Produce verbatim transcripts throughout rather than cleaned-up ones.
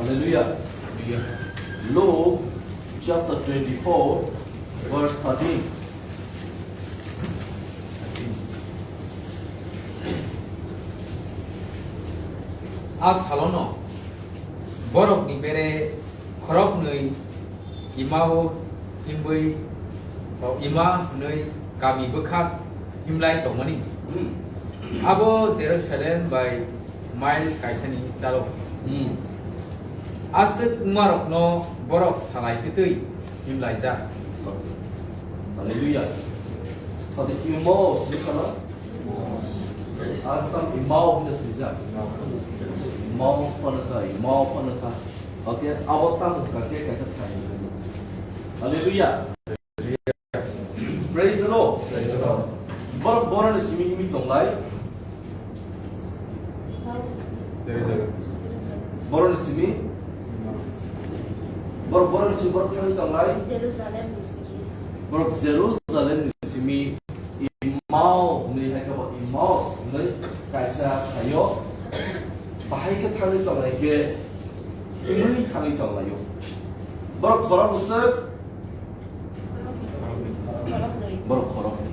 Hallelujah. Luke chapter twenty-four, verse thirteen. A salono borokni bere khoroknwi imao himbwi, ima hwnwi kami bwkhak himlai tongmani. Hmm. Abo Jerusalem bai mail kaisani chalo. Hmm. Aswk wngmarokno borok salai twtwi himlaijak. Hallelujah. Sadi Emmaus ni khala. Ang tam Emmaus ni sijak. Emmaus pano kha, Emmaus pano kha. Okay, abo tam kha ke kaisa thai. Hallelujah. Praise the Lord. Praise the Lord. Borok borok ni simi himwi tonglai. Borok ni simi. Borok borok ni simi borok thangwi tonglai. Jerusalem ni simi. Borok Jerusalem ni simi Emmaus hwnwi hai khe bo Emmaus hwnwi kaisa phaio. Bahai khe thangwi tonglai khe himwi thangwi tonglaio. Borok khorok bwswk. Borok khoroknwi.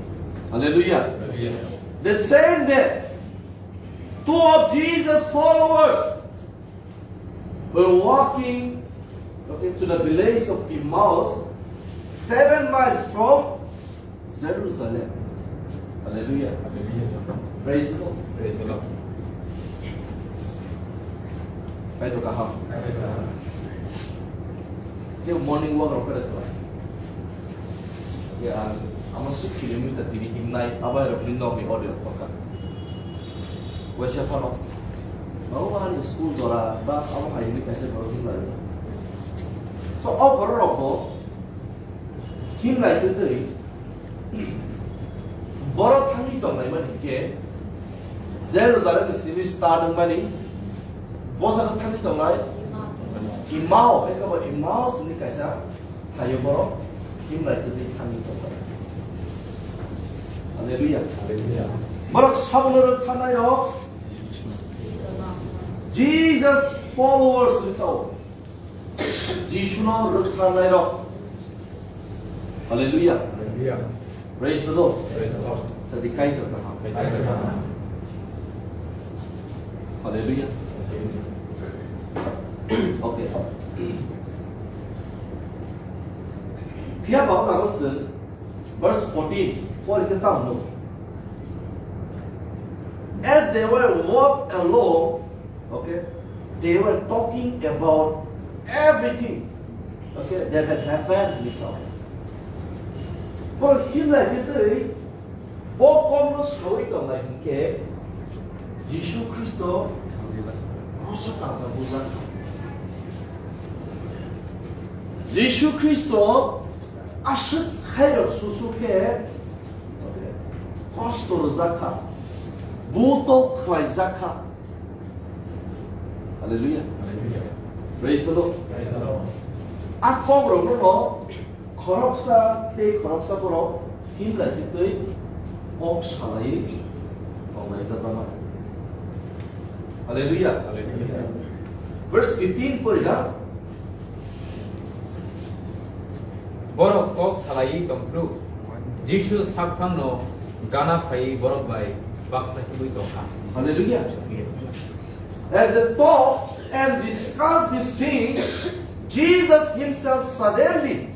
Hallelujah. Hallelujah. That same day, two of Jesus' followers were walking, okay, to the village of Emmaus, seven miles from Jerusalem. Hallelujah. Hallelujah. Praise the Lord. Praise the Lord. Kaitor kaham. Kaitor kaham. Khe morning walk rok khe tong. Ya, amo six kilometer tini himnai, abai rok ni nok ni audio khorka. Waisa phano. Babu bahani school jora, ba amo hai ni kaisa borok himlai. So, o borok rok bo himlai twi twi. Borok thangwi tonglai mani khe Jerusalem ni simi start wngmani bosano thangwi tonglai Emmaus, hai khe bo Emmaus ni kaisa thaio borok himlai twi thangwi tonglai. Hallelujah. Hallelujah. Borok sabono rwktharnai rok Jesus followers ni sao. Jisuno rwktharnairok. Hallelujah. Hallelujah. Praise the Lord. Praise the Lord. Sadi Kaitor kaham. Kaitor kaham. Hallelujah. Okay. Phiya ba abo se verse fourteen, pori khe tamo. As they were walked along, okay, they were talking about everything, okay, that had happened in this hour. Borok himlai khe twi bo kokno sawi tonglai hinkhe Jisu Khristo kroso kangma bujak. Jisu Khristo aswk khairok susu khe kosto rwjak kha, buto khlaijak kha. Hallelujah. Hallelujah. Praise the Lord. Praise the Lord. A kok rok no khoroksa tei khoroksa borok himlai twi kok salai tonglai jajama. Hallelujah. Hallelujah. Verse fifteen pori na. Borok kok salaiwi tongphuru, Jisu sakphangno gana phaiwi borok bai baksa himwi tongkha. Hallelujah. As they talked and discussed these things, Jesus himself suddenly,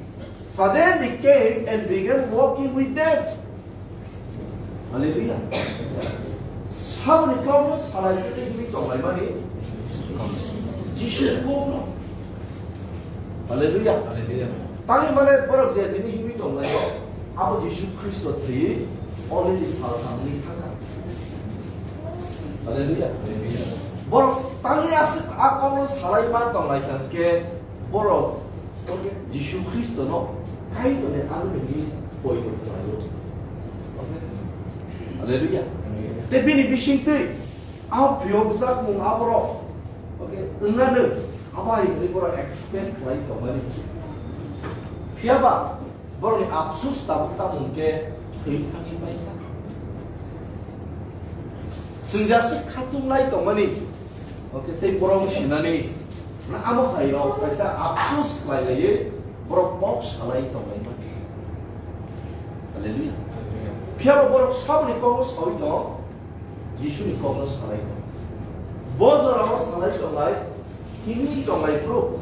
suddenly came and began walking with them. Hallelujah. Saboni kokno salai twi himwi tonglaimani Jisu kokno. Hallelujah. Hallelujah. Tangwi mane borok je tini himwi tonglaio, abo Jisu Khristo thwi already sal thangwi thangkha. Hallelujah. Hallelujah. Borok tangwi aswk a kokno salai ma tonglaikha hwnkhe borok Jisu Khristono Kaitorni aroni poito khlaio. Hallelujah. Tei bini bisingtwi a phiyokjakmung aborok, okay, wngmano abo hai hwnwi borok expect khlai tongmani. Phiyaba borokni apsus tabuk tamo hwnkhe thwi thangwi paikha. Chwng jaswk khatung lai tongmani, okay, tei borok sinani Amo hai rok kaisa afsus khlai laiwi borok kok salai tonglaima. Hallelujah. Phiya bo borok saboni kokno sawi tong, Jisuni kokno salai tong. Bo jorao salai tonglai, himwi tonglai phuru.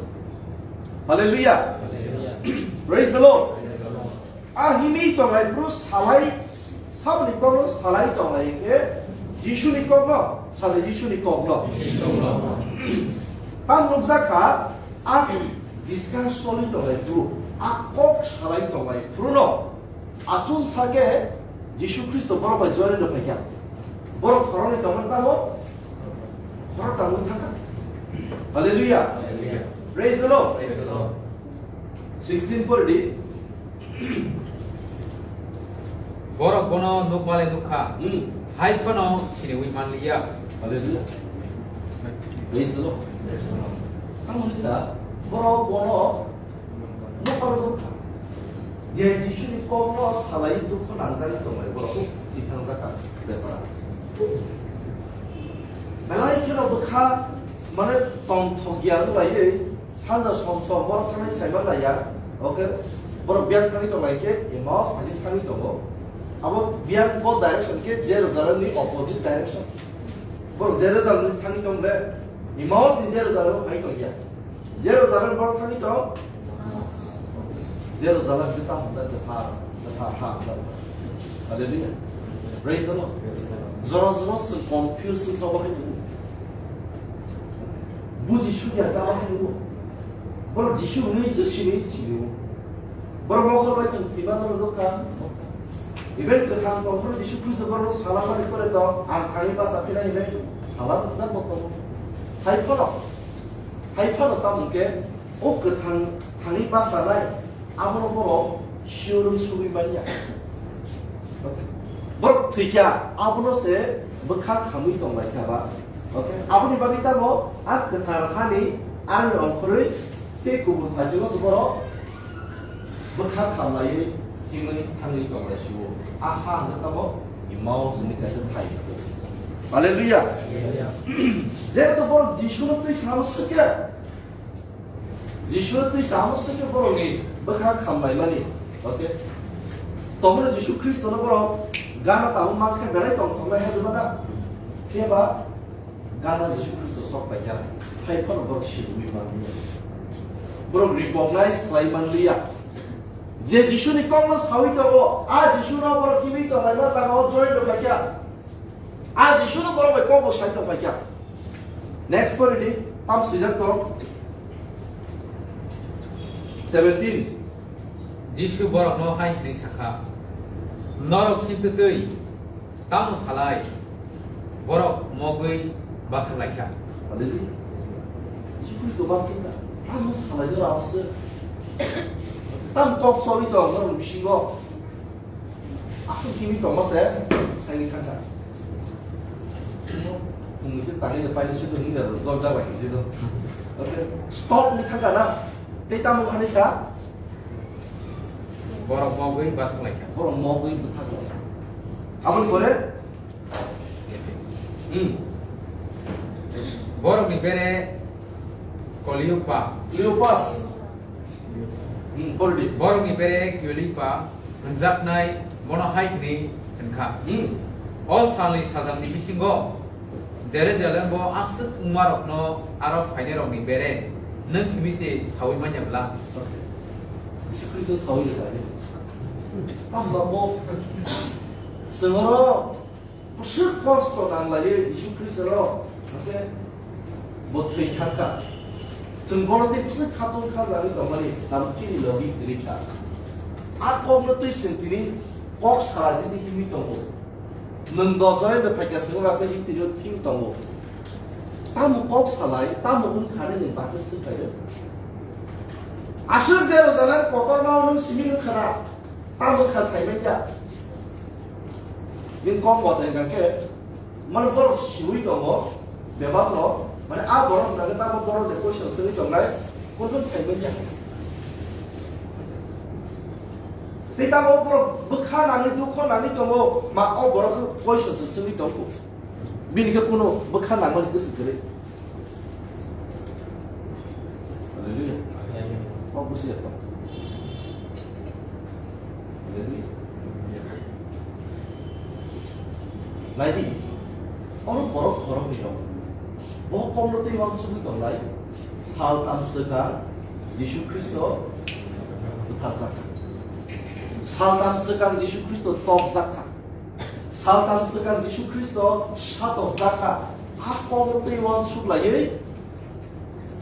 Hallelujah. Praise the Lord. A himwi tonglai phuru salai, saboni kokno salai tonglai khe Jisuni kokno, sade Jisuni kokno. Tam nukjak kha, a discuss soli tonglai phuru, a kok salai tonglai phuru no, achung sa khe Jisu Khristo borok bai join rw phaikha. Borok khoroknwi tongmani tamo, khorok tangwi thangkha. Hallelujah. Hallelujah. Praise the Lord. Praise the Lord. Sixteen pori di. Borok bono nukmale nukha. Hmm. Hai phano siniwi manliya. Hallelujah. Praise the Lord. Ang misa, borok bono nukmale nukha. Je Jisuni kokno salai dukhu nangjagwi tongnai borok thwi thangjakha besara. Belai kheno bwkha mane tongthok ya wnglaio. Sanja som som borok thangwi saiman laiya. Okay? Borok biyang thangwi tonglai khe Emmaus phaising thangwi tongo. Abo biyang bo direction khe Jerusalem ni opposite direction. Borok Jerusalem ni thangwi tong le Emmaus ni Jerusalem phai tongya. Jerusalem borok thangwi tong. Jerusalem khe tamo da khe pha, khe pha, pha, pha. Hallelujah. Praise the Lord. Jora jora se confuse se to bahai ni. Buji sukya ta bahai ni. Borok Jisu hwnwi se sini sini. Borok mokol bai tong pima no doka. Even kwthang tong phuru Jisu Khristo borok sala mani kore to ang thangwi basa phina hinwi sala bujak bo tongo. Hai phano, hai phano tamo khe o kwthang thangwi basa nai. Abono borok siyoro sugwi manya. Borok thwikha, abono se bwkha khamwi tonglaikha ba. Okay? Aboni bagwi tamo a kwthar hani ani ongkhorwi tei kubun phaisingno se borok bwkha khamlaiwi himwi thangwi tonglaisio. A ha hwnkhe tamo Emmaus hwnwi kaisa thai. Hallelujah. Jehetu borok Jisuno twi samo swkha. Jisu twi samo se khe borokni bwkha khamlaimani. Okay? Tomono Jisu Khristono borok gana tabuk mankhe belai tongthoknai hai rwmana. Phiya ba gana Jisu Khristo sok paikha. Hai phano borok sibui manliya. Borok recognize khlai manliya. Je Jisuni kokno sawi tongo, a Jisuno borok kibi tonglaima jagao join rwphaikha. A Jisuno borok bai kokbo sai tongphaikha. Next pori di, tam swijak tong. Seventeen. Jisu borokno hai hwnwi sakha, "Norok chimtwtwi, tamo salai?" Borok mogwi bathak laikha. Hallelujah. Jisu Khristo basingna, tamo salai norok se. Tam kok sori tong norok bisingo. Aswk himwi tongma se, thangwi thangkha. Phungni se tangwi paini se phungni da jol jak bai se do. Okay, stop ni thangkha na. Tei tamo khani sa? Borok mogwi bathak laikha. Borok mogwi bathak laikha. Aboni pore? Hmm. Borokni bere Koliupa. Koliupas. Hmm, pore di. Borokni bere Kilipa hwnjaknai bono hai hwnwi hwn kha, hmm, "O salni sajakni bisingo Jerusalem-o aswk wngmarokno aro phainairokni bere nwng simi se saui man ya bla?" Jisu Khristo saui ya kha. Tamo bo chwng oro bwswk kosto nang laiwi Jisu Khristo no, hwnkhe bo thwi thang kha. Chwng bono tei bwswk khatung kha jagwi tongmani, tabuk chini logi kwrwi kha. A kokno twi chwng tini kok sala di himwi tongo. Nwng dojoi no phaikha, chwng oro asa himtini thim tongo. Tamo kok salai, tamo wng kha nini bagwi swk khaio. Aswk Jerusalem kotorma o nwng simi wng khana. Tamo kha sai man ya. Nini kok bo tei hwnkhe, mane borok siui tongo, bebak no, mane a borok hwnkhe tamo borok je question swngwi tongnai, kono sai man ya. Tei tamo borok bwkha nangwi, dukho nangwi tongo, ma o borok khe question se swngwi tongkho. Bini khe kono bwkha nangmani bwswk kwrwi. Busi ya tong. Jadi, lagi, orang borok khorok ni dong. Bo kom lo tei wang sugui tong lai. Sal tam swkang Jisu Khristo butharjak kha. Sal tam swkang Jisu Khristo tokjak kha. Sal tam swkang Jisu Khristo satokjak kha. A kom lo tei wang suk laiwi.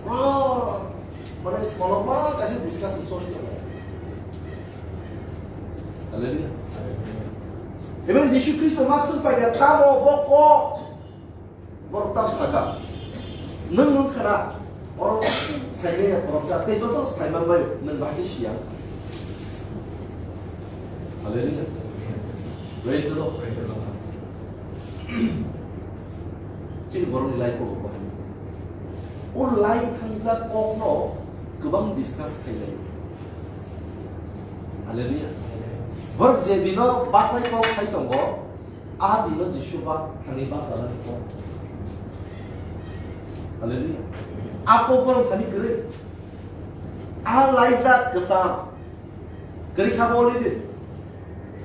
Bro, mane kolokma kaisa discussion choli tongo. Hallelujah. Even Jisu Khristo ma swng pai kha, tamo bo kok? Borok tam saka. Nwng nwng khana, oro saimanya borok sa, tei joto saiman bai nwng bahai siya. Hallelujah. Praise the Lord. Chini borokni life-o bo bahai. O life thangjak kokno kwbang discuss khailai. Hallelujah. Borok je dino bachai kok sai tongo, a dino Jisu ba thangwi bachanani kok. Hallelujah. A kok borok thani kwrwi. A laijak kwcham. Kwrwi kha bo already.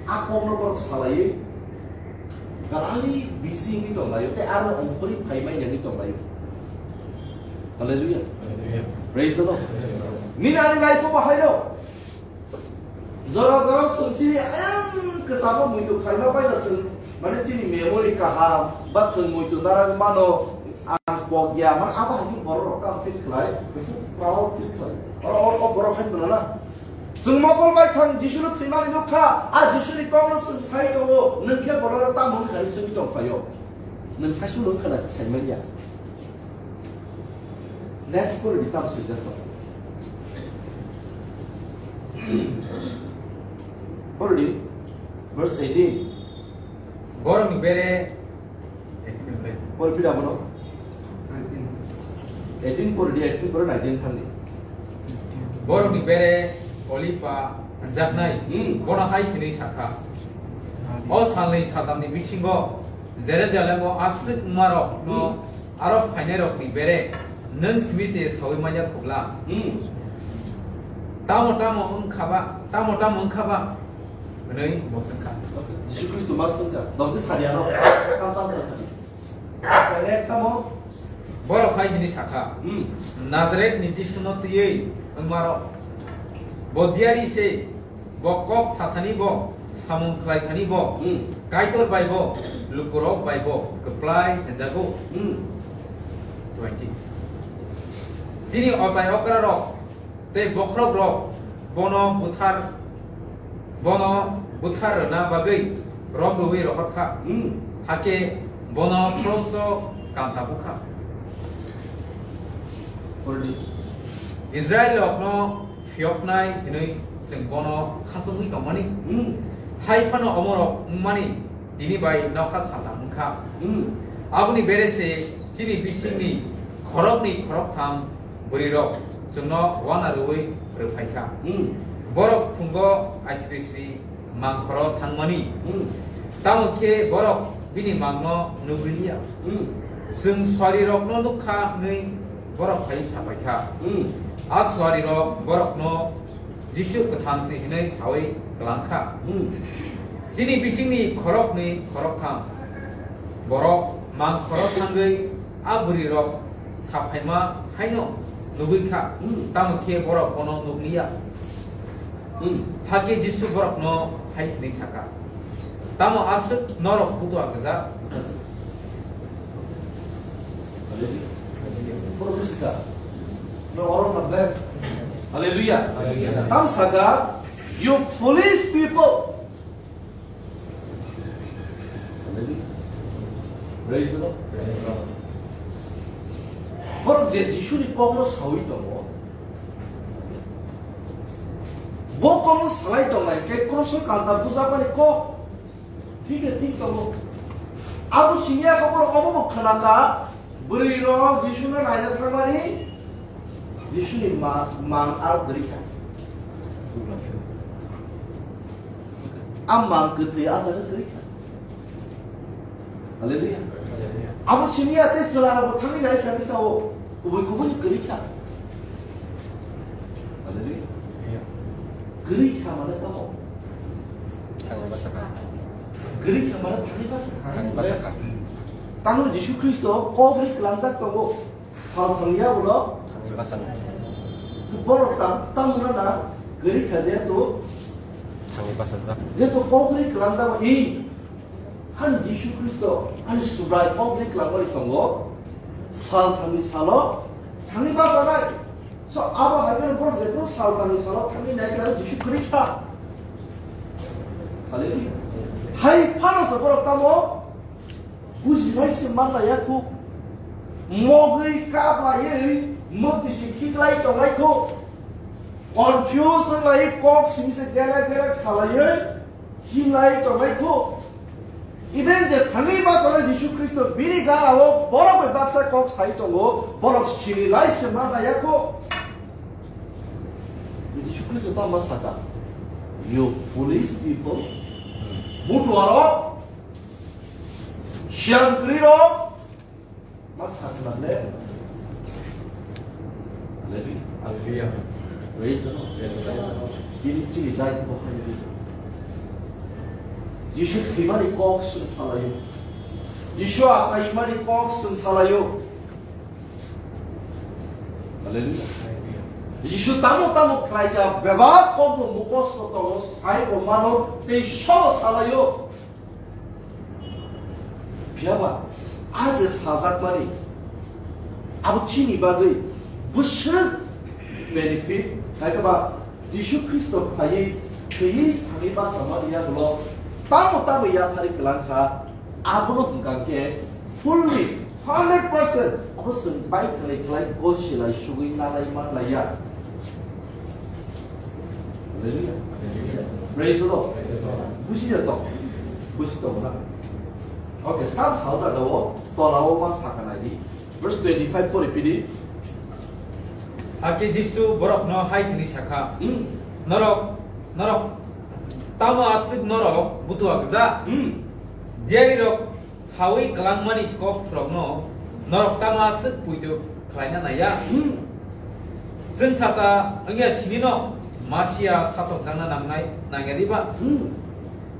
A kokno borok salaiwi, kwlangwi busy wngwi tonglaio, tei aro ongkhorwi phai manya wngwi tonglaio. Hallelujah. Hallelujah. Praise the Lord. Praise the Lord. Nini ani life-o bahaino. Jora jora chwng chini ayang kwchamo muitu khlaima bai da chwng, mane chini memory kaham, ba chwng muitu narang mano, ang kok ya, mane abo hai borok rok kam feel khlai, kwchwng proud feel khlai. Oro, oro, oro borok hai mano na. Chwng mokol bai thang Jisuno thwimani nukha, a Jisuni kokno chwng sai tongo, nwng khe borokno tamo wngkha hinwi swngwi tongphaio. Nwng saisu wngkha na sai manya. Next pordi tam swijak tongo. Pordi, verse eighteen. Borokni bere Por pida bono. Eighteen por di, eighteen por nineteen thangdi. Borokni bere Olipa hwnjaknai, hmm, bono hai hwnwi sakha, "O salni saltamni bisingo Jerusalemo aswk wngmarokno, hmm, aro phainairokni bere nwng simi se saui manya khukla?" Hmm. Tamo tamo wngkha ba, tamo tamo wngkha ba? Hwnwi bo swngkha. Jisu Khristo ma swngkha, "Nokni sariano tam tam ta sadi." Next tamo? Borok hai hwnwi sakha, hmm, "Nazaretni Jisuno twiwi wngmarok, bo diyari se, bo kok sathani bo, samung khlaithani bo, hmm, Kaitor bai bo, lukurok bai bo kwplai hwnjago." Hmm. Twenty. Chini ochai okrarok tei bokhorokrok bono buthar, bono buthar rwna bagwi romrwui rohorkha. Hmm. Hakhe bono kroso kanta bukha. Already. Israel rokno phiyoknai hwnwi chwng bono khatungwi tongmani. Hmm. Hai phano omorok wngmani tini bai nokha saltam wngkha. Hmm. Aboni bere se chini bisingni khoroknwi khoroktham bwrwirok chwngno uana rwui rwphaikha. Hmm. Borok phungo aisri sri mangkhoro thangmani. Hmm. Tamo khe borok bini mangno nugwi liya. Hmm. Chwng suarirokno nukha hwnwi borok phai sapaikha. Hmm. A suarirok borokno Jisu kwthang se hwnwi saui kwlangkha. Hmm. Chini bisingni khoroknwi khoroktham borok mangkhoro thangwi a bwrwirok saphaima haino nugwi kha, hmm, tamo khe borok bono nugliya. Hmm. Hakhe Jisu borokno hai hwnwi sakha, "Tamo aswk norok butua gwja?" Hallelujah. Borok busi kha. No, oro na black. Hallelujah. Hallelujah. Tam saka, "You foolish people." Praise the Lord. Praise the Lord. Borok je Jisuni kokno saui tongo, bo kokno salai tongnai khe kroso kanta bujakmani kok thik khe thik tongo. Abo siniya khe borok obo bo khwnakha, bwrwi rok Jisuno naina thangmani, Jisuni ma-, mang arok kwrwi kha. A mang kwthwi a jaga kwrwi kha. Hallelujah. Hallelujah. Abo siniya tei chwla rok bo thangwi nai kha bisa o kubui kubui kwrwi kha. Hallelujah. Kwrwi kha mane tamo. Thangwi bwsakha. Kwrwi kha mane thangwi bwsakha. Thangwi bwsakha. Tamo Jisu Khristo kok ri kwlangjak tongo. Sal thangya ulo. Thangwi bwsakha. Borok tam, tamo na na kwrwi kha jehetu. Thangwi bwsajak. Jehetu kok ri kwlangjak i. Ani Jisu Khristo, ani Subrai kok ri kwlangmani tongo. Sal thangwi salo thangwi bwsanai. So, abo hai kheno borok jephru sal thangwi salo thangwi nai khe aro Jisu kwrwi kha. Hallelujah. Hai phano se borok tamo buji bai se man laiya khu. Mogwi kap laiwi mukti se khiklai tonglai khu. Confuse wng lai kok simi se gerek gerek salaiwi hinlai tonglai khu. Even je thangwi bwsajak Jisu Khristo bini gana o borok bai baksa kok sai tongo, borok sini lai se ma naiya kho. Jisu Khristo tamo saka, "You foolish people, mutuarok, siyan kwrwirok, ma sakna le." Hallelujah. Hallelujah. Praise the Lord. Praise the Lord. Tini chini dai bo hai di. Jisu thwimani kok swng salayo. Jisu achaimani kok swng salayo. Hallelujah. Jisu tamo tamo khlai kha, bebak kok bo mukos ko tongo, sai bo mano, tei sobo salayo. Phiyaba, a je sajakmani, abo chini bagwi bwswk benefit, hai khe ba Jisu Khristo phaiwi thwiwi thangwi bwsamani yagulo tamo tamo yaphari kwlang kha, abono hwnkha khe fully hundred percent abo chwng bai khlai khlai gosilai sugwi nanai manlaiya. Hallelujah. Praise the Lord. Busi ya to. Busi to na. Okay, tam sal da o tola o ma sakana di. Verse twenty-five pori pidi. Hakhe Jisu borokno hai hwnwi sakha, Hmm. Norok, norok, tamo aswk norok butua gwja? Hmm. Diyarirok saui kwlangmani kokrokno norok tamo aswk poito khlaina naiya? Hmm. Chwng sacha wngya sinino Masia satok tangna nangnai nangya diba? Hmm.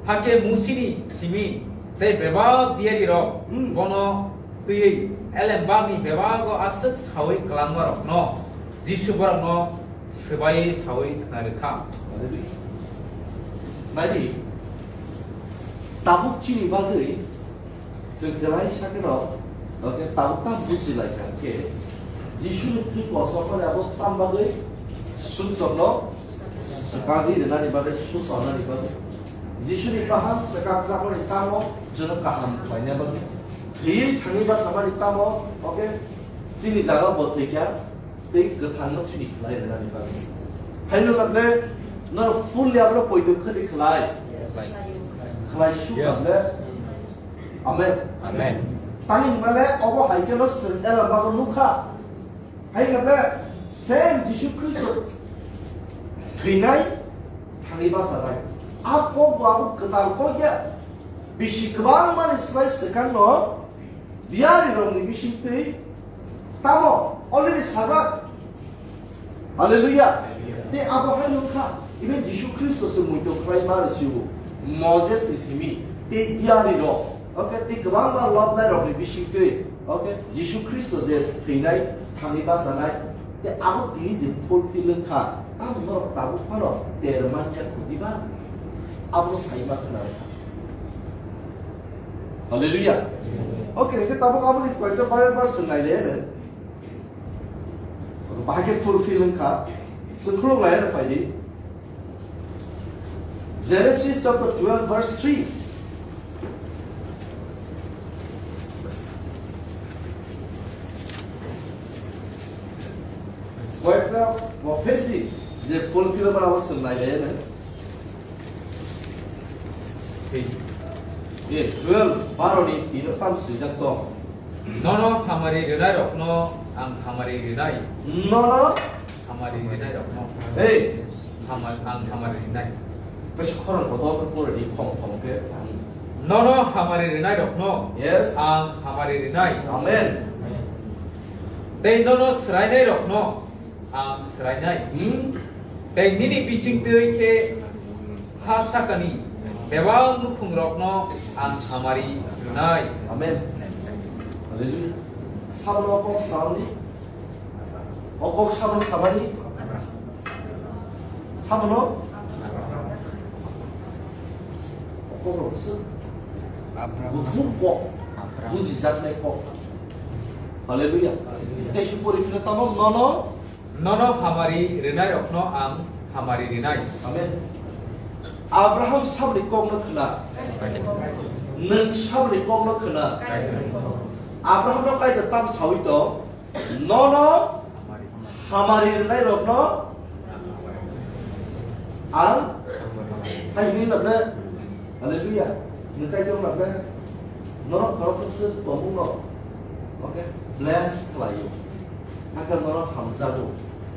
Hakhe Musini simi tei bebak diyarirok Hmm. bono twiwi elembakni bebago aswk saui kwlangmarokno Jisu borokno swbaiwi saui khna rwkha. Naidi, tabuk chini bagwi chwng kwlai sakeno, okay, tabuk tam busi lai kha khe, Jisuni thwi kochopmani abo tam bagwi sumsokno swkagwi rwnani bagwi, suchornani bagwi, Jisuni kaham swkakjakmani tamo chwngno kaham khlaina bagwi, thwiwi thangwi bwsamani tamo, okay, chini jaga bo thwikha, tei kwthangno chini khlai rwnani bagwi. Haino nagle norok full level o poito khwdi khlai. Khlai su Yes. nagle. Amen. Amen. Tani hwnmale obo hai khe no chwng ela bago nukha. Hai nagle same Jisu Khristo thwinai thangwi bwchanai. A kok bo abo kwtal kok ya. Bisi kwbangmani swbai swkangno Diyarirokni bisingtwi tamo already sajak. Hallelujah. Hallelujah. Tei abo hai wngkha, even Jisu Khristo se muitu khlai mani siwo. Moses ni simi, tei diyarirok, okay, tei kwbangma lobnairokni bisingtwi, okay, Jisu Khristo je thwinai, thangwi bachanai, tei abo tini je fulfill wngkha, tamo norok tabuk phano ter mankha kho diba? Abono sai ma khna rwkha. Hallelujah. Okay, hwnkhe tabuk aboni koyekta Bible verse chwng nailaiya de. Bahai khe fulfill wngkha. Chwng khuluk laiya de phaidi. Genesis chapter twelve verse three. Koyekta prophecy je fulfill wngmani abo chwng nailaiya de. Tei. E, twelve, baro ni tino tam swijak tong. Nono hamari rwnairokno ang hamari rwnai. Nono? Hamari rwnairokno. Ei. Hamar-, ang hamari rwnai. Kaisa khorang kotor khe pore di, khom khom khe. Nono hamari rwnairokno. Yes. Ang hamari rwnai. Amen. Tei nono swrainairokno ang swrainai. Hmm? Tei nini bisingtwi khe ha sakani bebak nukhungrokno ang hamari rwnai. Amen. Hallelujah. Sabono kok samani. O kok sabono samani. Sabono. O kok rok se. Buthum kok. Bujijaknai kok. Hallelujah. Tei se pori phile tamo nono. Nono hamari rwnairokno ang hamari rwnai. Amen. Abraham saboni kokno khna. Nwng saboni kokno khna. Abrahamno Kaitor tam sawi tong? Nono hamari rwnairokno ang hai hwnwi labna. Hallelujah. Nwng Kaitor labna. Norok khoroksa se tongmungno, okay, bless khlaio. Hakhe norok hamjago.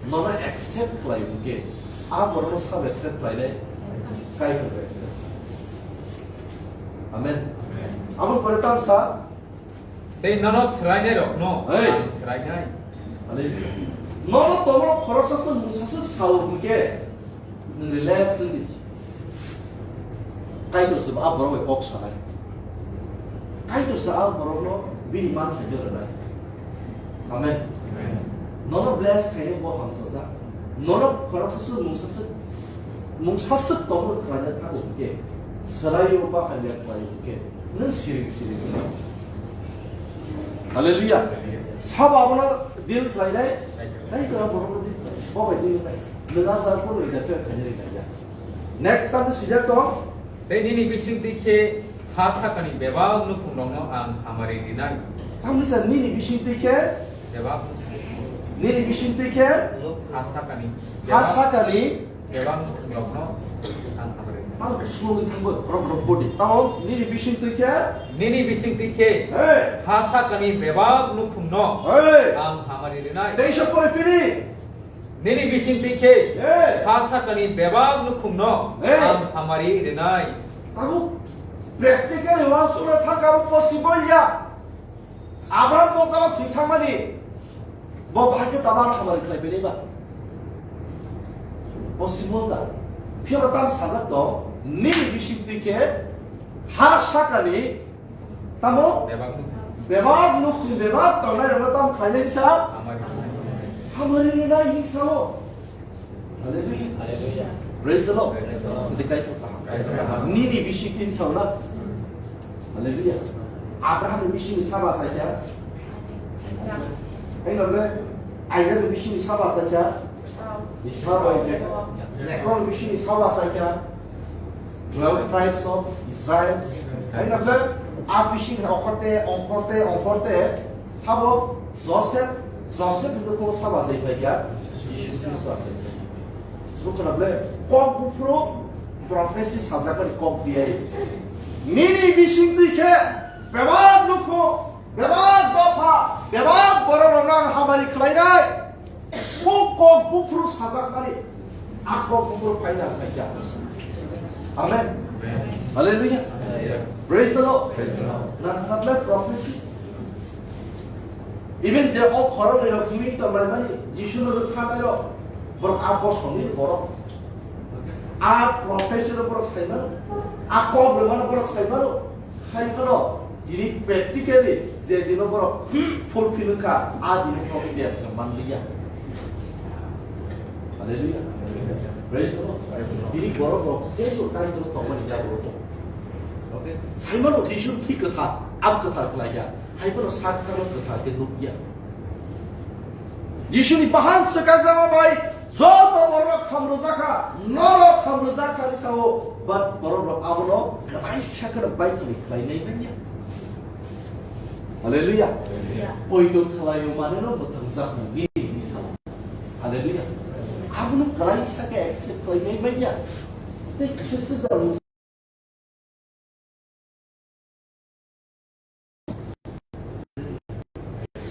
Nono accept khlai hwnkhe, a borokno sabo accept khlainai, Kaitorbo accept. Amen. Amen. Aboni pore tamsa. Tei nono swrainairokno Hey. Ang swrainai. Hallelujah. Nono tongmung khoroksa se mungsa se sao hwnkhe, nwng relax wngdi. Kaitor se a borok bai kok sanai. Kaitor se a borokno bini man thangwi rwnai. Amen. Amen. Nono bless khainai bo hamsajak. Nono khoroksa se mungsa se, mungsa se tongmung khlaina thango hwnkhe, swraio ba hamya khlaio hwnkhe, nwng siring siring wngno. Hallelujah. Sabo abono deal khlainai, Kaitor a borokno deal khlai, bo bai deal khlai. Nwng a jar phuru interfere khainai rwngya. Next tamo sijak tong. Tei nini bisingtwi khe ha sakani bebak nukhungrokno ang hamari rwnai. Tamni sa nini bisingtwi khe? Bebak. Nini bisingtwi khe? Ha sakani. Ha sakani. Bebak nukhungrokno ang hamari rwnai. Ang slowly thangbo, khorok rok bodi. Tamo nini bisingtwi khe? Nini bisingtwi khe? Hey. Ha sakani bebak nukhungno Hey. Ang hamari rwnai. Tei sa pore pini. Nini bisingtwi khe Hey! Ha sakani bebak nukhungno Hey! Ang hamari rwnai. Abo practical wal sura thangka abo possible ya. Abraham bo kala thwi thangmani. Bo bahai khe tabar hamari khlai bini ba. Possible da. Phiya ba tam sajak to nini bisingtwi khe ha sakani Tamo? Bebak nuk. Bebak nuk, bebak tongnai rokno tamo khlainai sa? Hamari. Hamari rwnai hinwi sao. Hallelujah. Hallelujah. Praise the Lord. Praise the Lord. Jadi Kaitor kaham. Kaitor kaham. Nini bisingtwi hinwi sao na? Hallelujah. Abraham ni bisingni sabo asai kha? Isaac. Hai nokle Isaac ni bisingni sabo asai kha? Esau. Esau, Isaac. Jacob ni bisingni sabo asai kha? Twelve tribes of Israel. Hai nokle a bising ongkhorte, ongkhorte, ongkhorte, sabo Joseph, Joseph ni dukung sabo asai phai kha? Jisu Khristo asai phai kha. Bukhuna ble kok buphuru prophecy sajakmani kok diya. Nini bisingtwi khe bebak nukho, bebak dopha, bebak borok rokno ang hamari khlainai. O kok buphuru sajakmani, a kok buphuru phaina phaikha. Amen. Amen. Hallelujah. Hallelujah. Praise the Lord. Praise the Lord. Nang khatle prophecy. Even je o khoroknwi rok twi tonglaimani, Jisu no rwkha nairok, borok a bosongni borok. A prophecy no borok saimano, a kok rwmano borok saimano. Hai phano tini practically je dino borok fulfill wngkha, a dino borok India se manliya. Hallelujah. Praise the Lord. Praise the Lord. Tini borok rok se to tai to tongmani ya borok. Okay? Saimano Jisu thwi kwthar, ab kwthar khlaiya. Hai phano sak sakno kwthar khe nukya. Jisuni bahan swkakjagma bai joto borok khamrwjakha, norok khamrwjakha ni sao, but borok rok abono klaisa kheno baithani khlainai manya. Hallelujah. Hallelujah. Poito khlaio maneno mwthangjakmani ni sao. Hallelujah. Abono klaisa khe accept khlainai manya. Tei kisa swkang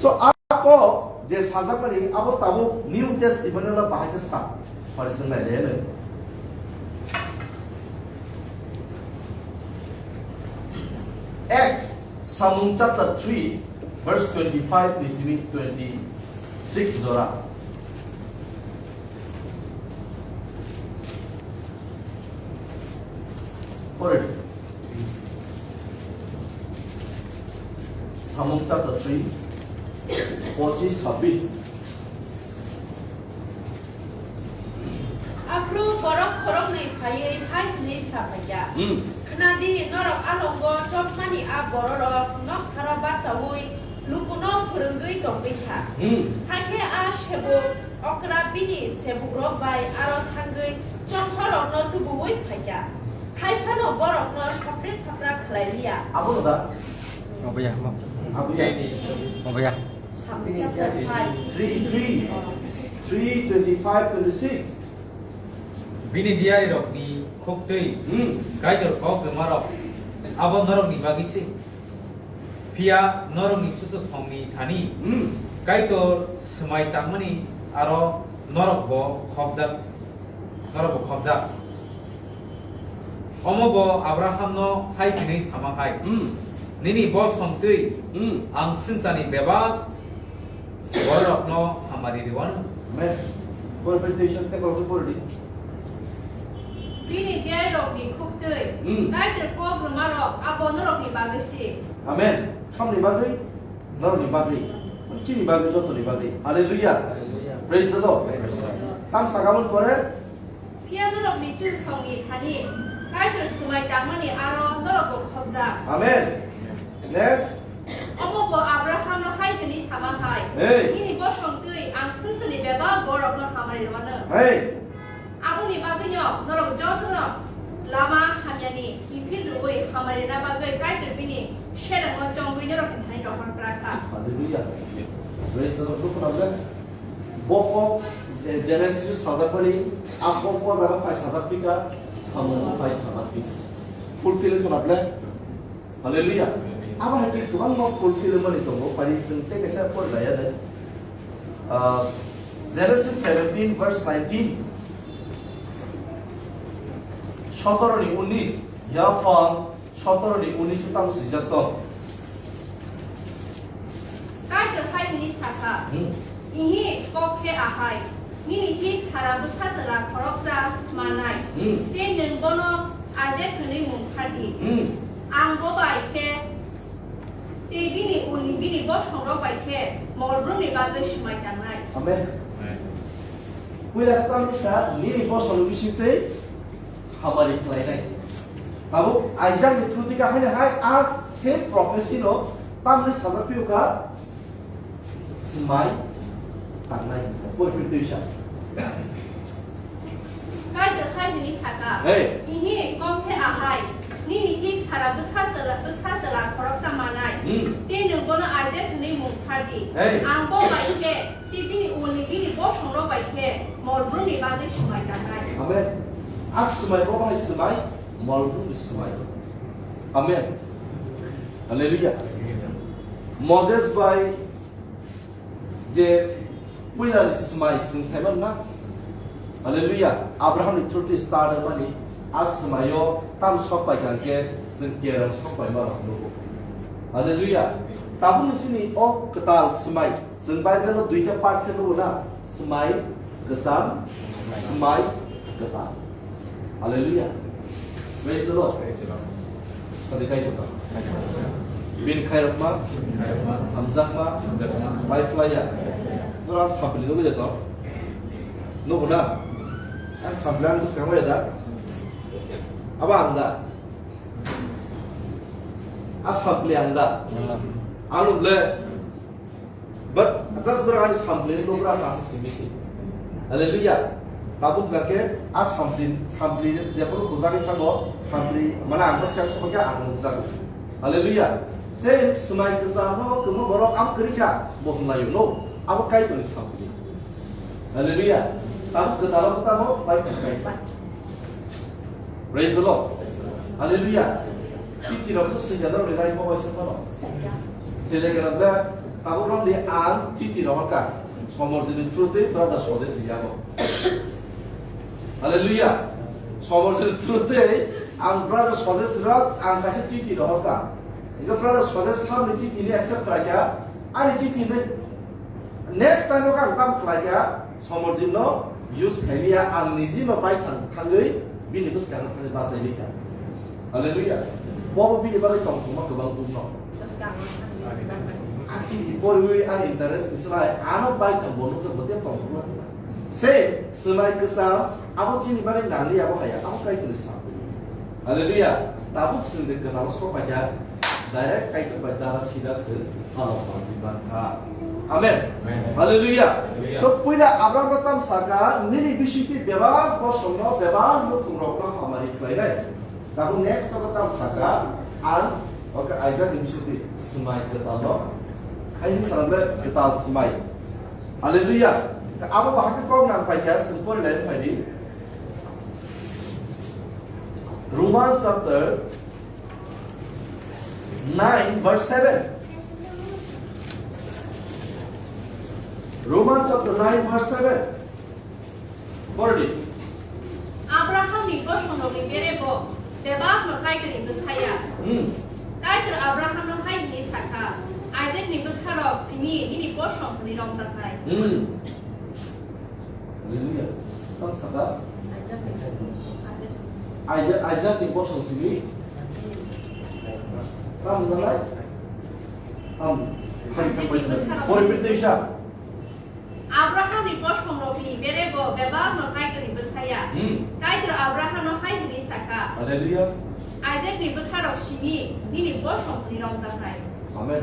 So, a kok je sajakmani, abo tabuk New Testament-o bahai khe sa, pharising nai le nai. Acts, Samung chapter three, verse twenty-five ni simi twenty-six jora. Pore di. Samung chapter three, pochis, sabbish. Aphuru borok khoroknwi phaiwi hai hwnwi sa phaikha, Hmm. "Khna di, norok a nogo chopmani a bororok noktharo bachaui lukuno phwrwngwi tongwi kha." Hmm. Hakhe a sebuk okra bini sebukrok bai aro thangwi chonghorrokno tubuui phaikha. Hai phano borokno sapre sapra khlai liya. Abono da? Oboya, mo. Aboya. Oboya. Samung chapter five. Three, three. Three twenty-five, twenty-six. Bini diarirokni khuktwi Hmm. Kaitor kok rwmarok abo norokni bagwi se. Phiya norokni chuchusongni thani Hmm. Kaitor swmai tangmani aro norokbo khopjak, norokbo khopjak. Omo bo Abrahamno hai hwnwi sama hai, Hmm. "Nini bosong twi Hmm. ang swngcharni bebak bororokno hamari rwano." Amen. Pore, pore, tei siyang tei koloksa pore di. Bini diarirokni khuktwi Hmm. Kaitor kok rwmarok abo norokni bagwi se. Amen. Samni bagwi? Norokni bagwi. Chini bagwi, jotoni bagwi. Hallelujah. Hallelujah. Praise the Lord. Praise the Lord. Tam sakamon pore? Phiya norokni chuchusongni thani Kaitor swmai tangmani aro norokbo khopjak. Amen. Next. Omo bo Abrahamno hai hwnwi sama hai, Hey. "Nini bosong twi ang swngcharni bebak borokno hamari rwano." Hey. Aboni bagwino norok jotono lama hamyani kiphil rwui hamari rwna bagwi Kaitor bini selengno chongwi norokni thani rohor khlai kha. Hallelujah. Praise the Lord. Bo kok, eh, Genesis sajak bani, a kok o jaga phai sajak pika, samung phai sajak pika. Fulfill khna ble? Hallelujah. Abo hai khe kwbangma fulfill mani tongo, phai chwng tei kaisa pore laya de. Ah, Genesis seventeen verse nineteen. Sotoro ni unis, ya phal, Sotoro ni unis tamo swijak tong. Kaitor hai hwnwi sa kha, Hmm. "Ihi kok khe ahai, nini hik sara bwsa chwla khoroksa manai, Hmm. tei nwng bono Isaac hwnwi mung kha di. Hmm. Ang bo bai khe tei bini ulni bini bosongrok bai khe mol brumni bagwi swmai tangnai." Amen. Amen. Puila khe tamo sa, nini bosong bising tei hamari khlainai. Tabuk Isaac ni through thika haino hai a same prophecy no tamni sajak phiyokha, swmai tangnai hinsa. Pore phir twi sa. Kaitor hai hwnwi sakha, Hey. "Ihi kok khe ahai, nini hik sara bwsa chwla, bwsa chwla khoroksa manai, Hmm. tei nwng bono Isaac hwnwi mung kha di. Hey. Ang bo bai khe Tei bini ulni bini bosongrok bai khe mol brumni bagwi swmai tangnai. Amen. A swmai bo bai swmai, mol brumni swmai. Amen. Hallelujah. Moses bai je puilani swmai chwng saiman na. Hallelujah. Abraham ni through twi start wngmani a swmaio tam sok pai kha hwnkhe chwng kerong sok paima rok nugo. Hallelujah. Tabukni sini o kwtal swmai. Chwng Bible o duita part khe nugo na, swmai kwcham, swmai kwtal. Hallelujah. Praise the Lord. Praise the Lord. Kadi kai jota. Bin khairokma, hamjakma, bai phlaiya. Nora sampli nugo jota. Nugo na? Ang sampli ang bwskango ya da. Aba ang da. A sampli ang da. Ang ble. But just bwrang ani sampli ni nokra kasa simi si. Hallelujah. Tabuk hwnkha khe a sampli, sampli jephuru bujagwi thango, sampli mane ang bwskang sokha khe ang nukjago. Hallelujah. Se swmai kwchamo kwmwi borok ang kwrwi kha bo hwnlaio no. Abo Kaitorni sampli. Hallelujah. Tabuk kwtalo kwtamo bai kwthai. Praise the Lord. Hallelujah. Chiti rok se sengya rok ni lai mo bai se kono. Sele gana bla tabuk rok ni ang chiti rok ka. Somorjini through tei brother Swadesh ni yago. Hallelujah. Somorjini through tei ang brother Swadesh rok ang kaisa chiti rok ka. Ego brother Swadesh sam ni chiti ni accept khlai kha. Ani chiti ni next time o ang tam khlai kha. Somorjin no use khailiya, ang niji no bai thang, thangwi bini bwskango thangwi bachai wi kha. Hallelujah. Bobo bini bagwi tongthokma kwbang bumno. Bwskango thangwi rwjaknai. A chini porwi ang interest ni slai ano bai thang bono khe bote tongthokma khe. Se swmai kwcham abo chini bagwi nangli abo haya abo Kaitorni sam. Hallelujah. Tabuk chwng je kwtal sok paikha direct Kaitor bai dara sida se halok manjwi mankha. Amen. Amen. Hallelujah. Hallelujah. So puila Abraham tam saka nini bisingtwi bebak bosongno bebak nukhungrokno hamari khlainai. Tabuk next kotor tam saka ang oke Isaac ni bisingtwi swmai kwtal no. Aini salamle kwtal swmai. Hallelujah. Abo bahai khe kok nang paikha swng pori lai phai di. Roman chapter nine verse seven. Roman chapter nine verse seven. Pori di. Abrahamni bosongrokni berebo bebakno Kaitorni bwsaya. Hmm. Kaitor Abrahamno hai hwnwi sakha, "Isaakni bwsarok simi nini bosong hwnwi romjaknai." Hmm. Hallelujah. Tam saka. Isaac, Isaakni bosong simi. Tam nalai. Tam. Hai, tam paisa. Pori, pori, pori, Abrahamni bosongrokni berebo bebakno Kaitorni bwsaya. Hmm. Kaitor Abrahamno hai hwnwi sakha, Hallelujah. "Isaakni bwsarok simi nini bosong hwnwi romjaknai." Amen.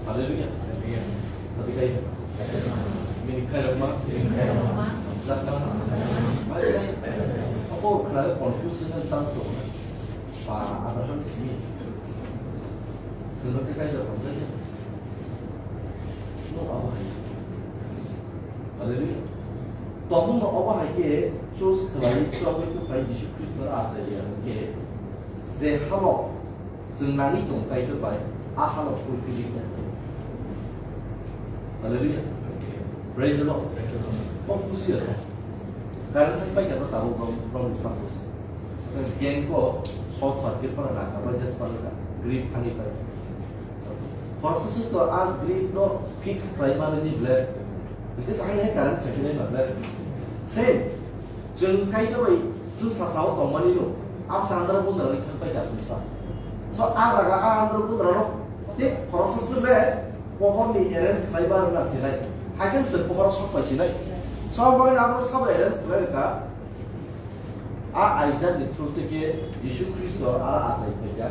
Hallelujah. Hallelujah. Tadi kai. Mini khairok ma. Mini khairok ma. Jakma. Mai mai. Apo khna confuse na chance ko. Pa Abraham simi. Sino ke kai da pamsa ke. No abo hai. Hallelujah. Tongmung no abo hai ke choose khlai, chobwi khe phai Jisu Khristo achai ya ke. Je halo Chwng nangwi tong Kaitor bai, a halo fulfilling ya. Hallelujah. Praise the Lord. Kok busi ya. Current thang pai kata tabo brom brom ni purpose. Gang ko short circuit para na ka bai just para ka grip thangwi pai. Khoroksa swi to a grip no fix khlai mani ni ble. Because ang hai current check ni na ble. Same. Chwng Kaitor bai chwng sasao tongmani no, absa andro bundra ni khan pai da chwngsa. So, a jaga a andro bundra no, tei khoroksa se le pohor ni arrange khlai bar na sinai. Haikhe se pohor sok pai sinai. So, abo ni abo sabo arrange khlai ka. A Isaac ni through tei ke Jisu Khristo a achai pai ka.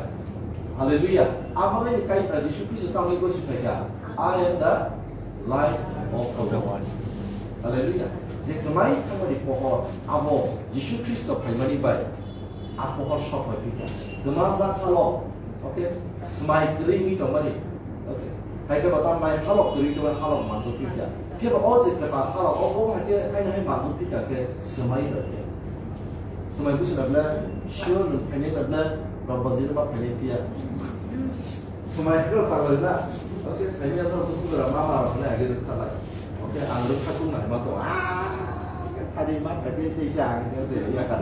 Hallelujah. Abo ni kai, Jisu Khristo tamo ni gosi pai ka. I am the life of the world. Hallelujah. Je kwmai thangmani pohor, abo Jisu Khristo phaimani bai, a pohor sok pai phika. Kwma jak halo, okay, smai kwrwi wi tongmani, okay. Hai khe bata mai halok kwrwi tongmani halok manjak phika. Phiya ba o je kwtal halok, o bo hai khe hai hai manjak phika khe swmai bai khe. Swmai busi na ble, sure nwng phainai na ble, Rabbaji no ma phainai phiya. Swmai khe tangwi na. Oke, saimya no bwswk jora mama rok hwnwi age rwkha lai. Oke, ang rwkha kung nai ma tong. Ah, thani ma phai phai tei sa ang khe se ya ka.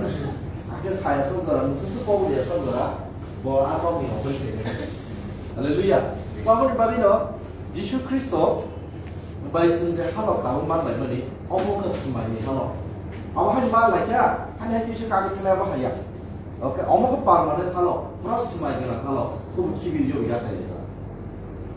Ake saya sok jora, nungsu su kok ya sok jora. Bo a kok ni open khe. Hallelujah. Samoni bagwi no Jisu Khristo bai sing je halok tamo man lai mani, omo khe swmai ni halok. Abo hai ma lai kha, hani hai kisa kagwi thangna bo haya. Oke, omo khe permanent halo, pura swmai gwnang halo, khubu khibi yo ya kha ya.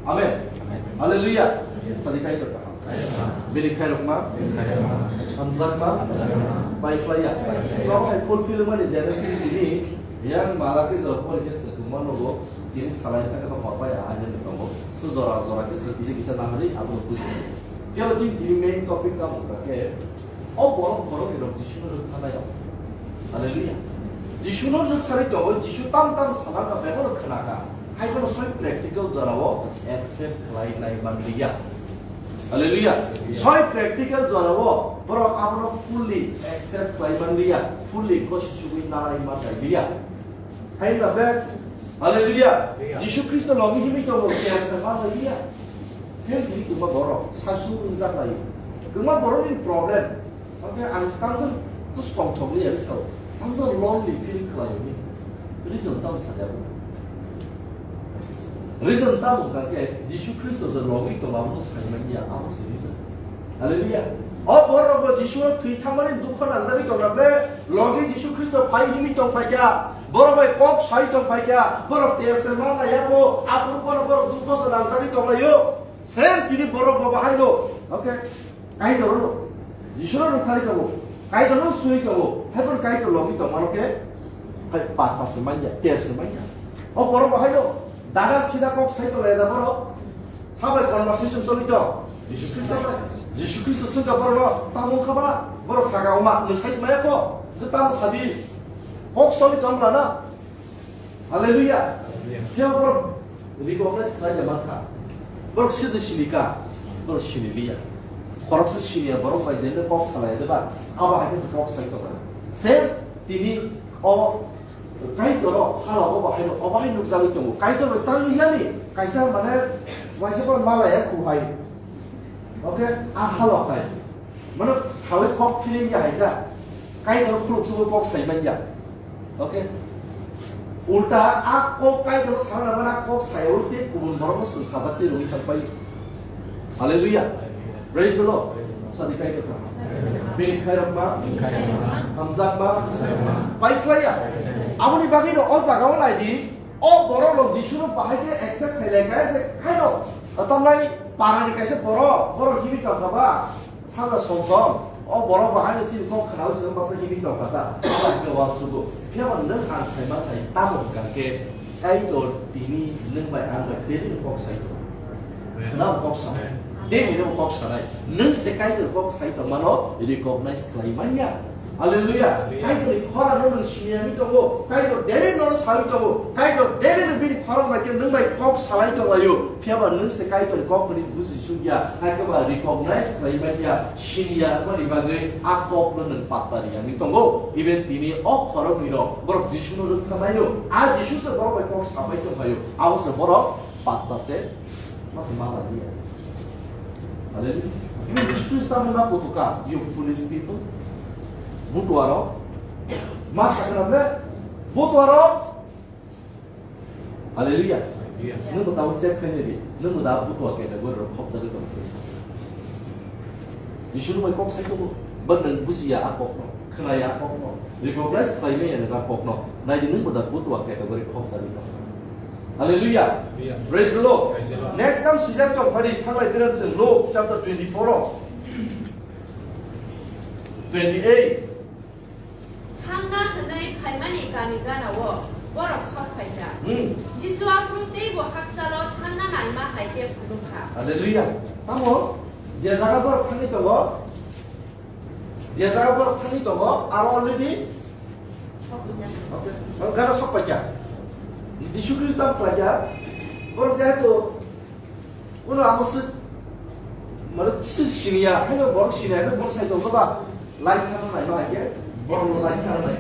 Amen. Amen. Hallelujah. Amen. Sadi kai to kaham. Amen. Bini khai rok ma? Bini khai rok ma? Hamjak ma? Hamjak ma? Bai khlai ya. Bai khlai ya. So hai fulfill mani Genesis ni yang Malaki jora pori khe se tuma no bo tini salai kha khe hor pai ya, amen tongo. So jora jora khe se kisa kisa nahari abo buji. Kebo chini main topic tamo khe O borok borok ni rok Jisu no rwktharnai rok. Hallelujah. Jisu no rwktharwi tongo, Jisu tam tam sana kha, bebak no khna kha. Hai bono soi practical jora o accept khlai nai man liya. Hallelujah. Soi practical jora o borok abono fully accept khlai man liya, fully gosi sugwi nalai man liya. Hai na be, hallelujah. Hallelujah. Jisu Khristo logi himwi tongo, khe sa ma lai ya. Sel tini kwma borok, sasu wngjak lai. Kwma borok ni problem. Oke, ang tangdor to stong thok liya sao. Tangdor lonely feel khlai ni. Reason tam sa ya. Reason tam ka ke Jisu Khristo je logi tongo abo sai man ya, abo se reason. Hallelujah. O borok bo Jisu no thwi thangmani dukho nangjagwi tongna ble, logi Jisu Khristo phai himwi tong phaikha, borok bai kok sai tong phaikha, borok ter se ma nai ya bo, aphuru bono borok dukho se nangjagwi tong laio. Same tini borok bo bahai no. Okay. Kaitor no. Jisu no rwkhari tongo. Kaitor no sui tongo. Hai phano Kaitor logi tong mano khe. Hai papa se manya, ter se manya. O borok bahai no. Daga sida kok sai tong lai da borok. Sabai conversation choli tong. Jisu Khristo bai. Jisu Khristo sengka borok no tamo kha ba. Borok saka oma nwng sai maya ko. Nge tamo sadi. Kok soli tong la na. Hallelujah. Hallelujah. Phiya borok recognize khlai ya mankha. Borok sidi sini ka. Borok sini liya. Khoroksa siniya borok bai jende kok salai de ba. Abo hai khe kok sai tong. Same tini o Kaitor o hala o bahai no, o bahai nukjagwi tongo. Kaitor bai tang yani, kaisa mane waisa ko mala ya khu hai. Okay, a hala hai. Mane sawi kok feeling ya hai da. Kaitor khuluk sugo kok sai man ya. Okay. Ulta a kok Kaitor sana mana kok sai ulte kubun borok sung sajak te roi thang pai. Hallelujah. Praise the Lord. Sadi kai kha. Bini khairok ma. Hamjak ma. Pai phlaiya. Aboni bagwi no o jaga o nai di. O borok rok Jisu no bahai khe accept khai lai kha se khaino. Tamlai para ni kaisa borok, borok gibi tong kha ba. Sanga song song. O borok bahai no chini kok khna o se baksa gibi tong kha ta. Aba ke wal sugo. Phiya ba nwng ang sai ma thai tamo hwnkha khe Kaitor tini nwng bai ang bai tebini kok sai tong. Khna bo kok sanai. Tebini bo kok sanai. Nwng se Kaitor kok sai tong mano recognize khlai manya. Hallelujah. Hallelujah. Kaitor ni khorang no nwng siniya mi tongo. Kaitor daily no sawi tongo. Kaitor daily no bini khorang bai khe nwng bai kok salai tong laio. Phiya ba nwng se Kaitor ni kok ni buji sukya. Hai khe ba recognize khlai manya. Siniya mani bagwi a kok no nwng patta riya mi tongo. Even tini o khorang ni rok borok Jisu no rwkha mai no. A Jisu se borok bai kok sabai tong laio. Abo se borok patta se mas mala dia. Hallelujah. Even Jisu Khristo tamo ma kutuka, you foolish people. Butuaro. Mas sakana ble. Butuaro. Hallelujah. Hallelujah. Nung bo tamo check khaini di. Nung bo da butua kena gor khop jagwi tong. Jisu no bai kok sai tongo. Bang nang bujiya a kok no. Khwnaya a kok no. Recognize khlai maya nang a kok no. Nai di nung bo da butua category khop jagwi tong. Hallelujah. Hallelujah. Praise the Lord. Praise the Lord. Next time sujak tong phadi thanglai tiran se Luke chapter twenty-four o. Twenty-eight. Thangna hwnwi phaimani kami ganao borok sok phaikha. Hmm. Jisu aphuru teibo hakchalo thangna naima hai khe phunukha. Hallelujah. Tamo je jaga borok thangwi tongo, je jaga borok thangwi tongo, aro already. Okay. Gana sok paikha. Jisu Khristo tamo khlaikha. Borok jehetu uno amo se, mane se siniya, haino borok siniya, haino borok sai tongkha ba, lai thangna nai ba, haikhe borok no lai thangna nai.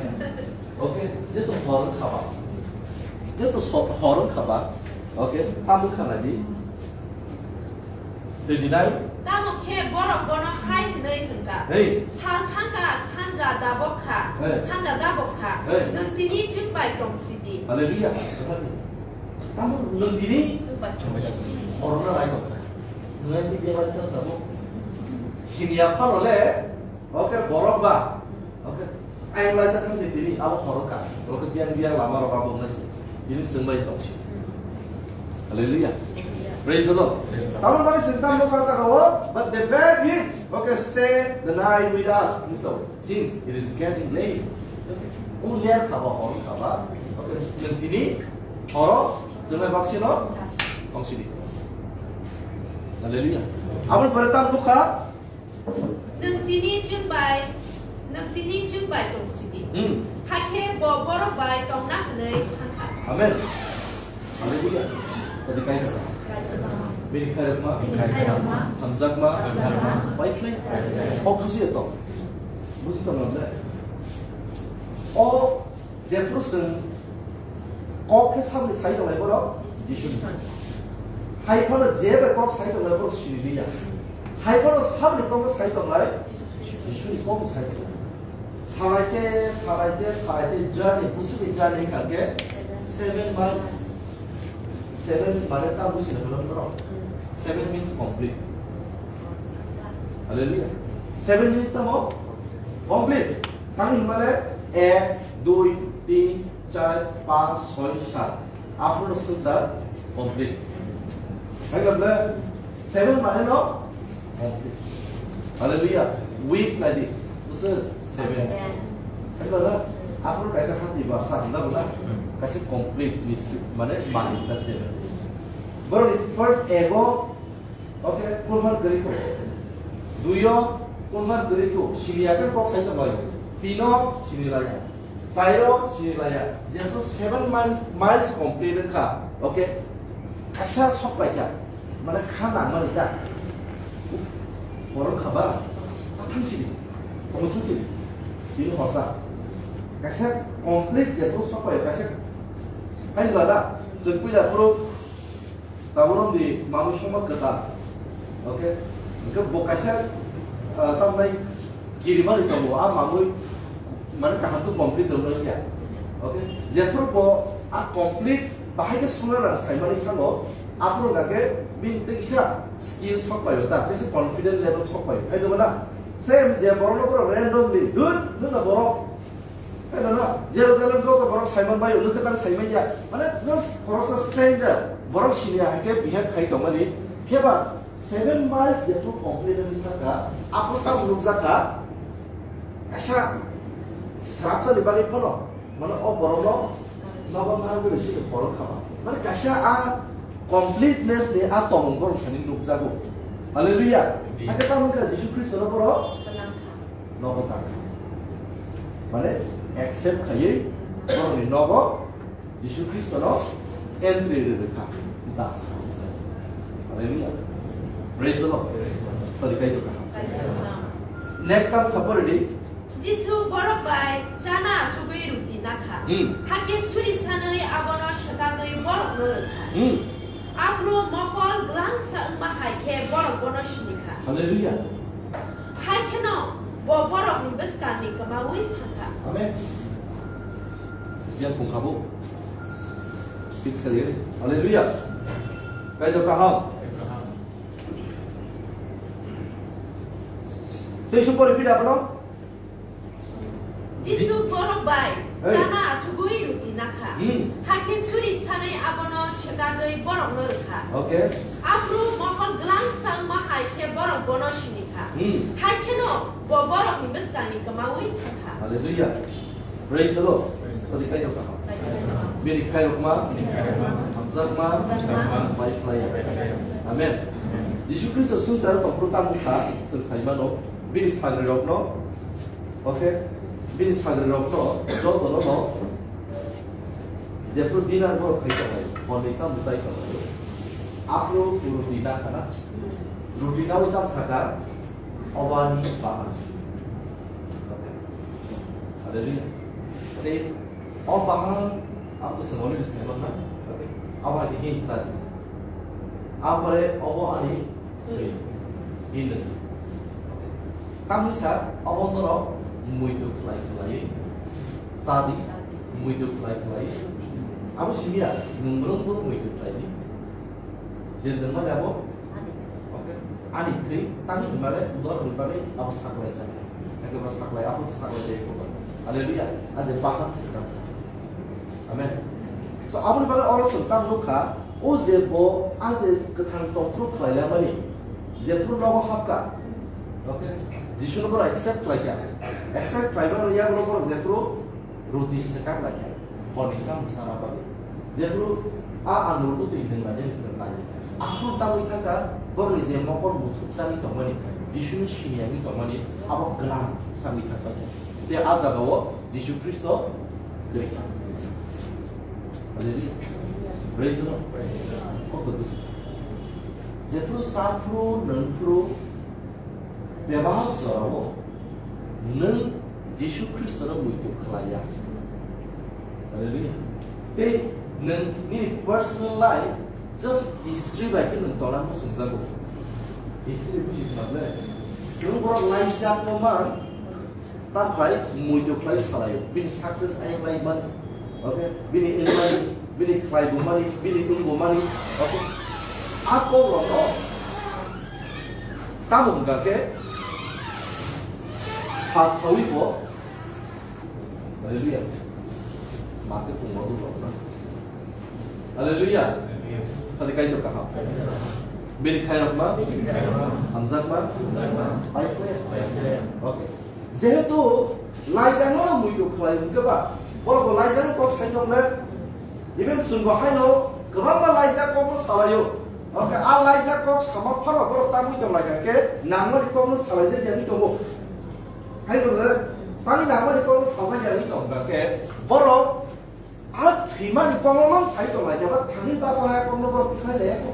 Okay, jeto hor wngkha ba. Jeto so-, hor wngkha ba. Okay, tamo khana di. Twenty-nine. Tamo khe borok bono hai hwnwi hwnkha. Hey. Sal thangkha, sanja dabok kha, hey, sanja dabok kha. Hey. Nwng tini chwng bai tong sidi. Hallelujah. Tamo nwng tini chwng bai tong sidi. Hor wngna nai tong. Nwng tini bai tong sabo. Siniya phano le. Okay, borok ba. Okay. Ayang lai ta thang se tini abo horo ka. Oro ke biang biang lama rok abo wngna se. Tini chwng bai tong si. Hallelujah. Praise the Lord. Praise the Lord. Tamo mani se tam no ka jaga o, but they begged him, okay, stay the night with us. Hinwi sa o, since it is getting late. O ler kha ba, horo kha ba. Okay, nwng tini horo chwng bai baksino tong sidi. Hallelujah. Aboni pore tam nukha. Nwng tini chwng bai, nwng tini chwng bai tong sidi. Hmm. Hakhe bo borok bai tongna hwnwi thangkha. Amen. Hallelujah. Tadi kai kha. Bini khairokma. Bini khairokma. Hamjakma. Hamjakma. Pai phlai. Pai phlai. Kok buji tong. Buji tong na. O Jephru chwng kok khe sabni sai tongnai borok Jisu. Hai phano je bai kok sai tongnai borok sini liya. Hai phano sabni kok sai tongnai Jisuni kok sai tongnai. Salai te, salai te, salai te journey, busini journey kha khe seven months. Seven mane ta busi na belong borok. Seven means complete. Hallelujah. Seven minutes tamo complete. Tang himale ek, dui, tin, char, panch, soi, sat. Aphuru swngchar complete. Hai bole seven mane no complete. Hallelujah. Week nadi. Bwswk seven. Hai bole aphuru kaisa hati ba sa hwnda bwla kaisa complete ni si-, mane mani ta seven. Borok ni first ego. Okay, kunphan kwrwi kho. Duio kunphan kwrwi kho. Sini ya khe kok sai tonglaio. Tino sini laya. Chairo sini laya. Jehetu seven mile, miles complete wngkha. Okay. Kaisa sok paikha. Mane kha nangmani ta. Borok kha ba. Ta thang sini. Tongmo thang sini. Sini horsa. Kaisa complete jehetu sok paio. Kaisa. Hai lada. Chwng puila phuru Tabuk romni mamwi songma kwtal. Okay? Hwnkhe bo kaisa, ah, tamnai kirimani tongo, a mamwi mane kaham khe complete wngna wngya. Okay? Jephuru bo a complete bahai khe songna nang saimani thango, aphuru hwnkha khe bini tei kisa skill sok paio ta, tei se confident level sok paio. Hai tongmana? Same je borokno borok randomly, dun, nuna borok. Hai na na, Jerusalem joto borok saiman bai, lwkhe tang saimanya. Mane, just khoroksa stranger, borok sini hai khe behave khai tongmani. Phiya ba, seven miles jephru complete wngwi thangkha, aphuru tamo nukjakha, kaisa srapsani bagwi phano, mane, o borokno nogo narwgwi sini khorok khama. Mane, kaisa a completeness ni a tongmung borok thani nukjago. Hallelujah. Amen. Hakhe tamo wngkha Jisu Khristo no borok nogo tangkha. Mane, accept khaiwi borokni nogo Jisu Khristono entry rwrwkha. Da. Hallelujah. Praise the Lord. Toni kaitor kaham. Next time kha pore di. Jisu borok bai chana achugwi ruti nakha. Hmm. Hakhe suri sanwi abono swkagwi borokno rwkha. Hmm. Aphuru mokol glangsa wngma hai khe borok bono sinikha. Hallelujah. Hai kheno bo borokni bwskangni kwmaui thangkha. Amen. Biang kung kha bo. Fix kali ya. Hallelujah. Kaitor kaham. Tei su pori pida bono. Jisu borok bai Hey. Chana achugwi ruti nakha. Hmm. Hakhe suri sanai abono swkagwi borokno rwkha. Okay. Aphuru mokol glangsa wngma hai khe borok bono sinikha. Hmm. Hai kheno bo borokni bwskangni kwmaui thangkha. Hallelujah. Praise the Lord. Praise the Lord. Toni kaitor kaham. Bini khairokma, hamjakma, bai phlaiya. Amen. Jisu Khristo swngcharo tongphuru tamo kha, chwng sai mano. Bini sagrirokno, okay, bini sagrirokno jotono no jephru dinner borok khai tongnai, horni chamung chai tongnai, aphuru ruti nakhana, ruti nawi tam saka, obani bahan. Okay. Hallelujah. Tei o bahan, ang to sengoli sengol na, okay. Abo hai hin sa. Apore obo ani Twi. Hinwi. Tamni sa obo norok muitu khlai khlai. Sadi muitu khlai khlai. Abo simiya nwng nwng bo muitu khlai di. Je nwng mani abo. Okay. Ani thwi tangwi hwnmale norok ni bagwi abo saklai sa. Ekeba saklai abo saklai jai ko. Hallelujah. Aje bahan se tang sa. Amen. So, aboni bagwi oro chwng tamo nukha, o je bo, a je kwthang tongphru khlai lamani, jephru nogo hapkha. Okay? Jisuno borok accept khlaikha. Accept khlaibrani yagulo borok jephru ruti swkang laikha. Horni sam sana bagwi. Jephru a ang ruti twi nwng nai, nwng nai. Aphuru tabwi thangkha, borokni je mokol muthupsani tongmani, Jisuni siniyangwi tongmani, abo gwnang samwi thangkha. Tei a jagao Jisu Khristo kwrwi kha. Hallelujah. Praise the Lord. Kok da bwswk. Jephru saphru nwngphru bebak jorao nwng Jisu Khristono muitu khlaiya. Hallelujah. Tei nwng nini personal life just history bai khe nwng tongna muchungjago. History buji khna ble. Nwng borok laijakno man, Tamkhlai muitu khlai salaio, bini success ayang lai mani, okay, bini wngmani, bini khlai bumani, bini wng bumani, okay. A kok rokno tamo hwnkha khe Sa sawi bo. Haleluya. Mate pungwa do na. Haleluya. Sadi kai to kaham. Bini khai rok ma. Hamjak ma. Pai khe. Okay. Jehetu laijak no muitu khlai hwnkhe ba. Borok bo laijak no kok sai tong le. Even chwng bo haino kwbangma laijak kokno salaio. Hwnkhe a laijak kok sama phano borok tabwi tong lai kha khe nangmani kokno salaijak yangwi tongo. Haino le tani nangmani kokno sajak yangwi tong kha khe borok a thwimani kokno man sai tong lai khe ba thangwi basa lai kokno borok tikhlai lai kho.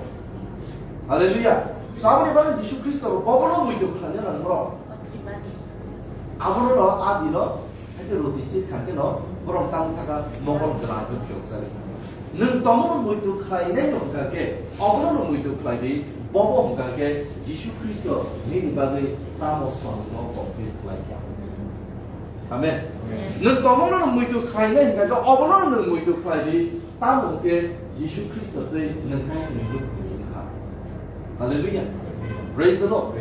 Haleluya. Saboni bagwi Jisu Khristo bo bono muitu khlaina nang borok. Abono no a dino Haikhe roti sir kha khe no borok tamo thaka mokol gwnang khe phiyok jani. Nwng tongmano muitu khlainai no hwnkha khe, obono no muitu khlai di, bobo hwnkha khe Jisu Khristo nini bagwi tamo song no complete khlai kha. Amen. Nwng tongmano no muitu khlainai hwnkha khe, obono no nwng muitu khlai di, tamo hwnkhe Jisu Khristo tei nwng kaitorni bwkhwini wngkha. Hallelujah. Praise the Lord.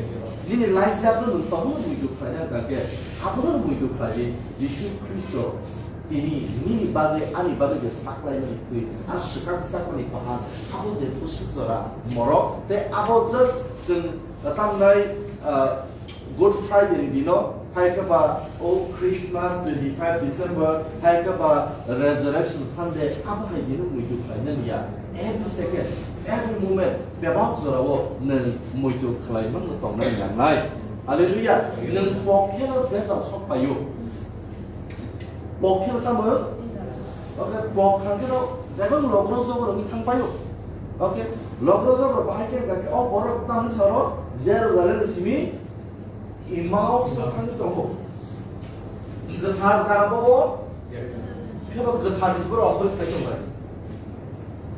Nini laijak no nwng tongmano muitu khlaina hwnkha khe, abono muitu khlai di, Jisu Khristo tini nini bagwi ani bagwi je saklaimani thwi, a swkang sakmani bahan, abo je bwswk jora morok, tei abo just chwng tamnai, ah, Good Friday ni dino, hai khe ba o Christmas twenty five December, hai khe ba Resurrection Sunday, abo hai dino muitu khlainani ya. Every second, every moment, bebak jorao nwng muitu khlai mano tongnani nangnai. Hallelujah. Nwng pok kheno bejal sok paio. Pok kheno tamo? Okay, pok thang kheno bebak logro jogro ni thang paio. Okay, logro jogro bahai khe hwnkha khe o borok tamo saro Jerusalem ni simi Emmaus o thangwi tongo. Kwthar jaga bo, khe bo kwthar ni borok okhorwi phai tongo.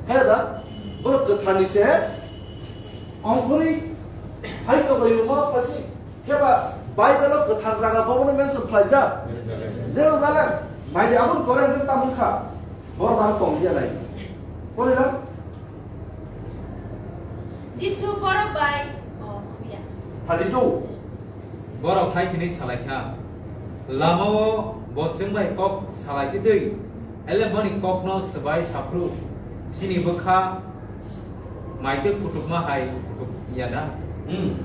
He da, borok kwthar ni se okhorwi phai tongo Emmaus pasi. Khe ba Bible o kwthar jaga bo bono mention khlaijak. Jerusalem. Naidi aboni pore hwnkhe tamo wngkha. Borok ang tong ya nai. Pore na? Jisu borok bai, oh, khuya. Thirty-two. Borok hai hwnwi salai kha, "Lama-o bo chwng bai kok salai twi, elemboni kokno swbai saphru, chini bwkha mai twi kutukma hai kutuk ya na?" Hmm.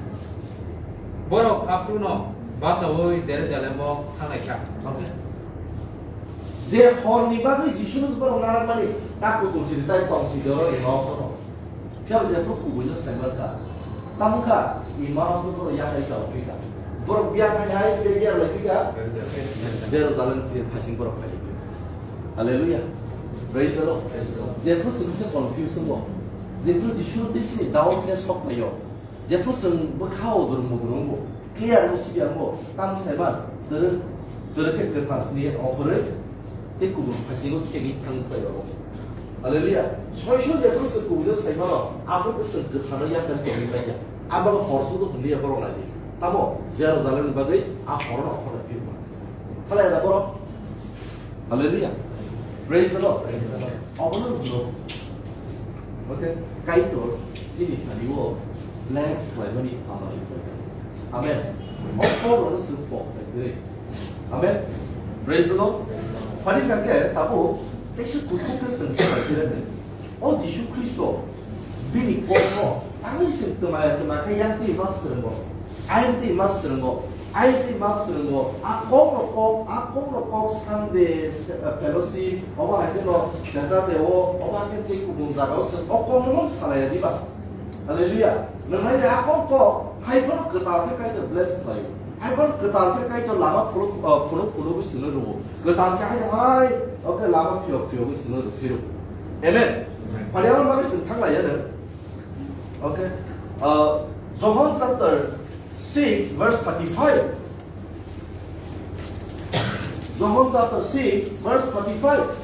Borok aphruno bachaui Jerusalem-o thanglai kha. Okay. Je horni bagwi Jisuno borok narakmani, ta kutung sidi tai tong sidi oro Emmaus-o. Phiya jephru kubuino saiman kha. Tamo kha, Emmaus-o borok yakhai tong phi kha. Borok biya khai hai, biya lai phi kha. Jerusalem phir phasing borok khai phi. Hallelujah. Praise the Lord. Jephru simi se confuse mo. Jephru Jisu tei sini Daud ne sok paio. Jephru chwng bwkha o durung mudurung bo, clear no sibiyang bo, tamo saiman, twrwk, twrwk khe kwthar ni okhorwi tei kubun phasingo khegwi thang pai rw. Hallelujah. Soiso jephru chwng kubun saimano, abo khe chwng kwthar no yakar tongwi bai ya. Abo hor sudo hwnliya borok lai di. Tamo Jerusalem ni bagwi a hor no okhorwi phirma. Halai da borok. Hallelujah. Praise the Lord. Praise the Lord. Obono hwno. Okay, Kaitor chini thani-o bless khlaimani hamari. Amen. O Paul-no chwng pok khlai kwrwi. Amen. Praise the Lord. Phani kake tabo teisa kuthuk khe chwng khlai kwrwi. O Jisu Khristo bini kokno tangwi chwng twmaya twma khe yang twi ma swrwngo. Ayang twi ma swrwngo. Ayang twi ma swrwngo. A kokno kok, a kokno kok Sunday se-, uh, fellowship, obo hai kheno Saturday o, obo hai khe tei kubun jaga o chwng o kokno man salaya diba. Hallelujah. Nang hai a kok kok, hai phano kwtal khe Kaitor bless khlaio. Hai phano kwtal khe Kaitor lama phunuk, uh, phunuk phunugwi chwngno rwo. Kwtal khe hai hai, oke lama phiyok phiyogwi chwngno rw phiro. Amen. Amen. Phani abo bagwi chwng thang laiya nang. Okay. Uh, John chapter six verse thirty-five. John chapter six verse thirty-five.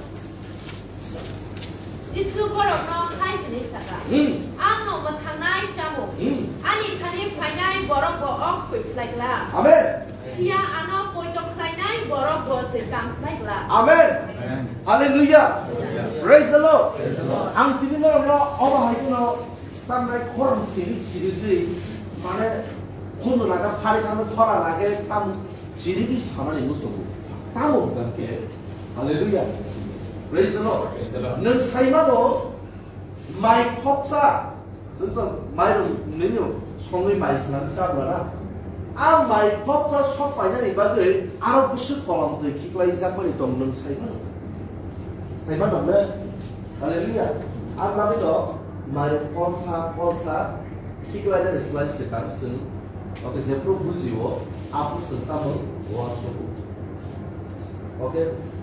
Jisu borokno hai hwnwi saka, Hmm. "Ang no mwthangnai chamung. Hmm. Ani thani phainai borok bo ok khwi phlai glak. Amen. Phiya ano poito khlainai borok bo twi kam phlai glak." Amen. Amen. Hallelujah. Hallelujah. Praise the Lord. Praise the Lord. Ang tini norokno obo hai kheno tamnai khorang siri siri twi mane khunu laga phari kamo khora lage tam chirigwi sanani muchungo. Tamo hwnkha khe, hallelujah. Praise the Lord. Praise the Lord. Nwng saimano mai khopsa, chwng to mairok nini songwi mai swnam chabla na. A mai khopsa sok painani bagwi aro bwswk kolom twi khiklai jakmani tong nwng saimano. Saimano le? Hallelujah. Ang bagwi to mai kolsa, kolsa khiklainani slai swkang chwng. Oke, jephru bujio, aphuru chwng tamo uansukgo. Oke,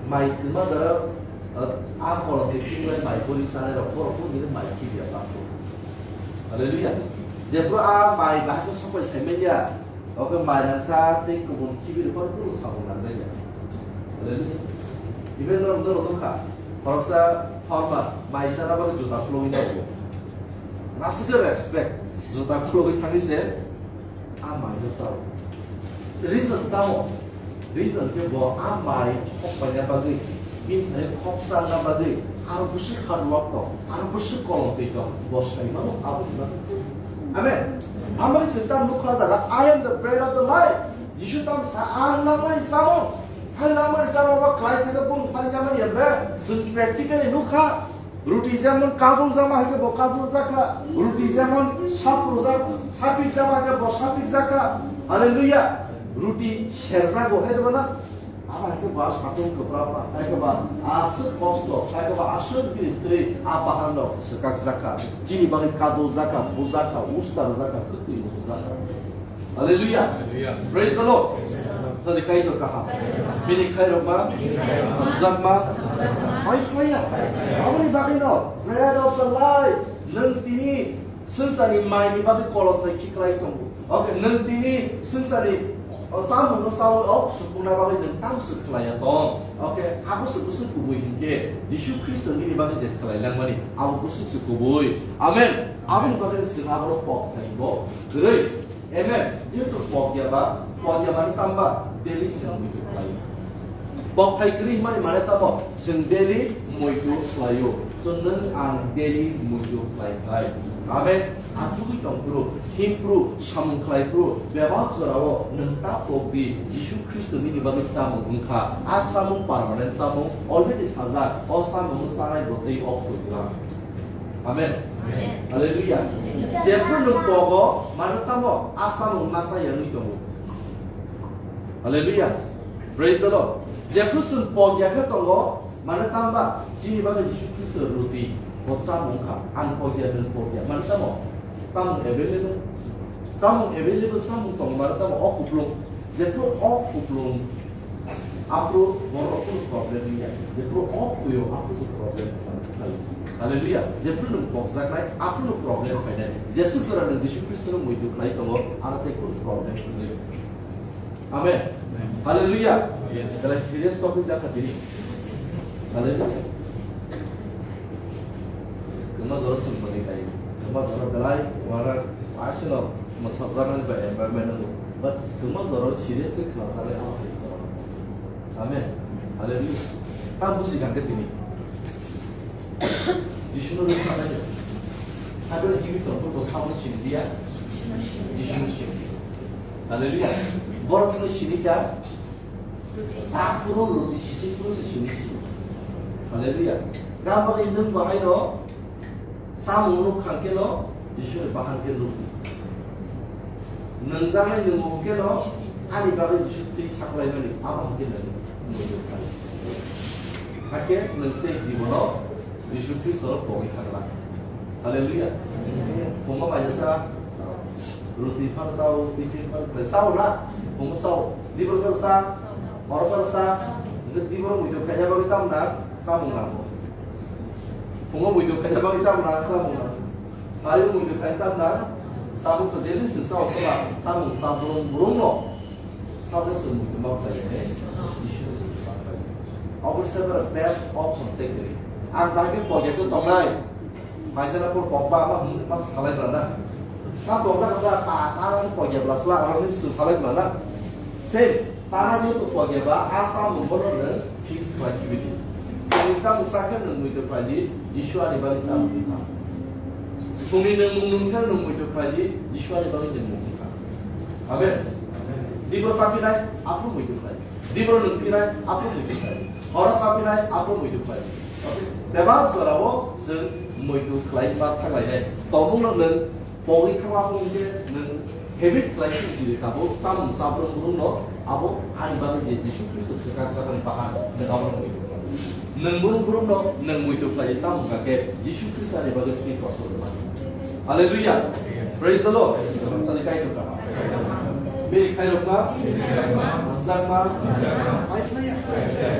mai kwma jora, uh, a kolom khe khiklai mai bori sanai rok borok bo nini mai khibiya chapro. Hallelujah. Jephru a mai bahai khe sopai saimanya, oke, mai rangsa tei kubun khibiri phano kunu samung nangjakya. Hallelujah. Even norok, norok nukha, khoroksa farmer mai sana bagwi juta khulogwi tongo. Aswk khe respect, juta khulogwi thangwi se a mai no chao. Reason tamo? Reason khe bo a mai sok paina bagwi, bini thani khopsa wngna bagwi, aro bwswk hard work tong, aro bwswk kolom twi tong, bo sai mano abo ni bagwi. Amen. Amoni se tam nukha jaga, "I am the bread of the life." Jisu tam sa, "Ang langmani chamung." Hai langmani chamung ba klai se bung thani kamani embe, chwng practically nukha. Ruti jemon kadul jama hai khe bo kadul jakha, ruti jemon sap rujak, sapik jama hai khe bo sapik jakha. Hallelujah. Ruti serjago hai ba na? Abo hai khe ba satung kwbra ba, hai khe ba aswk kosto, hai khe ba aswk bini twi a bahan rok swkak jakha. Chini bagwi kadul jakha, bujakha, ustar jakha, kwtwi musu jakha. Hallelujah. Hallelujah. Praise the Lord. Jadi Kaitor kaham. Bini khairokma, hamjakma, bai phlaiya. Aboni bagwino bread of the life. Nwng tini swngcharni maini bagwi kolom thai khiklai tongo. Okay, nwng tini swngcharni, o, chamungno chawi o supungna bagwi nwng tamo swk khlaiya tong. Okay, abo swk bwswk kubui hinkhe Jisu Khristo nini bagwi je khlai langmani, abo bwswk swk kubui. Amen. Aboni bagwi swng abono kok thai bo kwrwi. Amen. Jehetu pokya ba, pokya mane tamba daily chwng muitu khlai. Pok thai kwrwi hwnmani mane tamo chwng daily muitu khlaio. So nwng ang daily muitu khlai khlai. Amen. Achugwi tong phuru, him phuru, samung khlai phuru, bebak jorao nwng ta pok di, Jisu Khristo nini bagwi chamung wngkha. A chamung permanent chamung, already sajak, o chamung chanai bo tei ok kwrwi lang. Amen. Amen. Hallelujah. Jephru nwng pogo, mano tamo, a samung masa yanwi tongo. Hallelujah. Praise the Lord. Jephru chwng pogya khe tongo, mano tamba, chini bagwi Jisu Khristo ruti, bo chamung kha, ang pogya, nwng pogya, mano tamo, samung available. Samung available, samung tongo, mano tamo, o kuplung. Jephru o kuplung, aphru borok kunu problem wngya. Jephru o phuyo, aphru se problem phaio. Hallelujah. Jephru nwng pokjaknai, aphru nwng problem phainai. Jesu jora nwng Jisu Khristo no muitu khlai tongo, aro tei kunu problem wngya. Amen. Hallelujah. Belai serious topic dakha tini. Hallelujah. Kwma jora swngmani kai. Kwma jora belai wara asino mwsajaknani ba environment nango. But kwma jora seriously khwnajaknai abo hai jora. Amen. Hallelujah. Ta busi kangkhe tini. Jisuno rwkha nai. Abel gibi tongkol bo sabno sini dia. Jisuno sini. Hallelujah. Borok no sini ka. Sa phuru roti sisi phuru se sini sini. Hallelujah. Gam bagwi nwng bahai no samung nuk khang khe no Jisu ni bahan khe nuk. Nwng jagwi nwng mung khe no ani bagwi Jisu twi saklai mani abo hwn khe nwng nuk. Hakhe nwng tei jibono Jisu Khristo no pogwi thangla. Hallelujah. Amen. Phungma maisa sa, roti phan sao, tiffin phan sao na, phungma sao. Dibor sa sa, oro sa sa. Nge dibor muitu khaina bagwi tam na, samung nango. Phungma muitu khaina bagwi tam na, samung nango. Sari muitu khaina tam na, samung to daily sin sao to na, samung sa burung burung no. Sabo se muitu ma khlai ne, Jisu muitu ma khlai. Obo se best option tei kwrwi. Ang bai khe pogya khe tongnai. Maisa na por pokba ama hwn ma salai bra na. Ma pokja kasa pa sa na pogya bla sla aro ni su salai bra na. Same, sana je to pogya ba a samung bono ne fix khlai kibidi. Ani samung sa khe nwng muitu khlai di, Jisu ani bani samung di. Phungni nwng mung nwng khe nwng muitu khlai di, Jisu ani bani nwng mung kha. Amen. Dibro sapinai, aphuru muitu khlai. Dibro nungpinai, aphuru muitu khlai. Horo sapinai, aphuru muitu khlai. Okay? Bebak jorao chwng muitu khlai ma thanglainai. Tongmungno nwng pogwi thangma phone khe nwng habit khlai khe siri tabuk chamung chabrum brumno abo ani bagwi je Jisu Khristo swkang chakani bahan nwng abono muitu khlai. Nwng brum brumno nwng muitu khlai tamo hwnkha khe Jisu Khristo ani bagwi thwi kosto rwmani. Hallelujah. Praise the Lord. Tani kaitor kaham. Bini khairokma, hamjakma, paiphlaiya.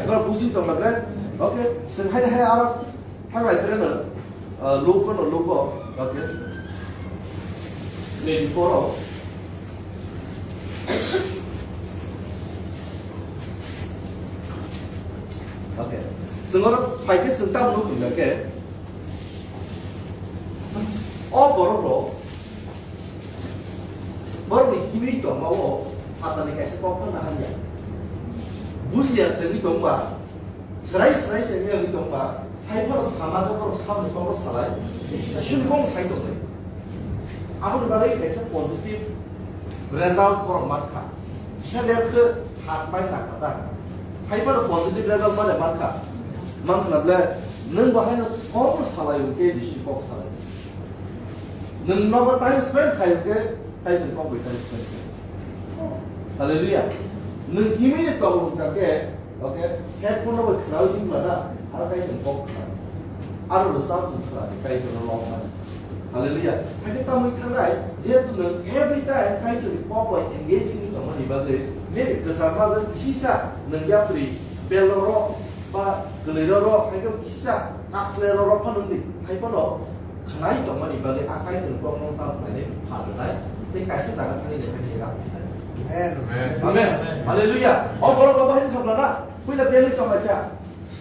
Norok bujui tongla bre. Okay, chwng hai hai aro thanglai phirano, uh, Luke no Luke, okay. Twenty-four o. Okay. Chwng oro phai khe chwng tamo nukho hwnkha khe, o borok rok, borok ni himwi tongma o phatani kaisa kok phano nahar ya. Bujiya se wngwi tongba, swrai swrai se wngwi tongba, hai phano sama khe borok samung kok salai, sini kok sai tongnai. Aboni bagwi kaisa positive result borok mankha. Kisa ler khe sat mai nakha ta. Hai phano positive result mane mankha. Mankha na ble, nwng bo haino kok salai hwnkhe Jisu kok salai. Nwng nogo time spend khai hwnkhe, tai nwng kok bai time spend khai. Hallelujah. Nwng himwi tong hwnkha khe, okay, headphone no bai khnawi himla da, aro tai nwng kok khna. Aro rwchap hwnkha, tai nwng lok mani. Hallelujah. Hakhe tamwi thangnai, jehetu nwng every time Kaitorni kok bai engage wngwi tongmani bagwi, maybe kwchangma jang kisa nwng yapri beloro ba kwlwiroro, hakhe kisa kasleroro phano wngdi, hai phano khnai tongmani bagwi a Kaitorni kokno tamo khlainai phalnai, tei kaisa jaga thangwi naiphai rak phinai. Amen. Amen. Hallelujah. O borok bo bahai wngkha na? Puila belai tonglaikha.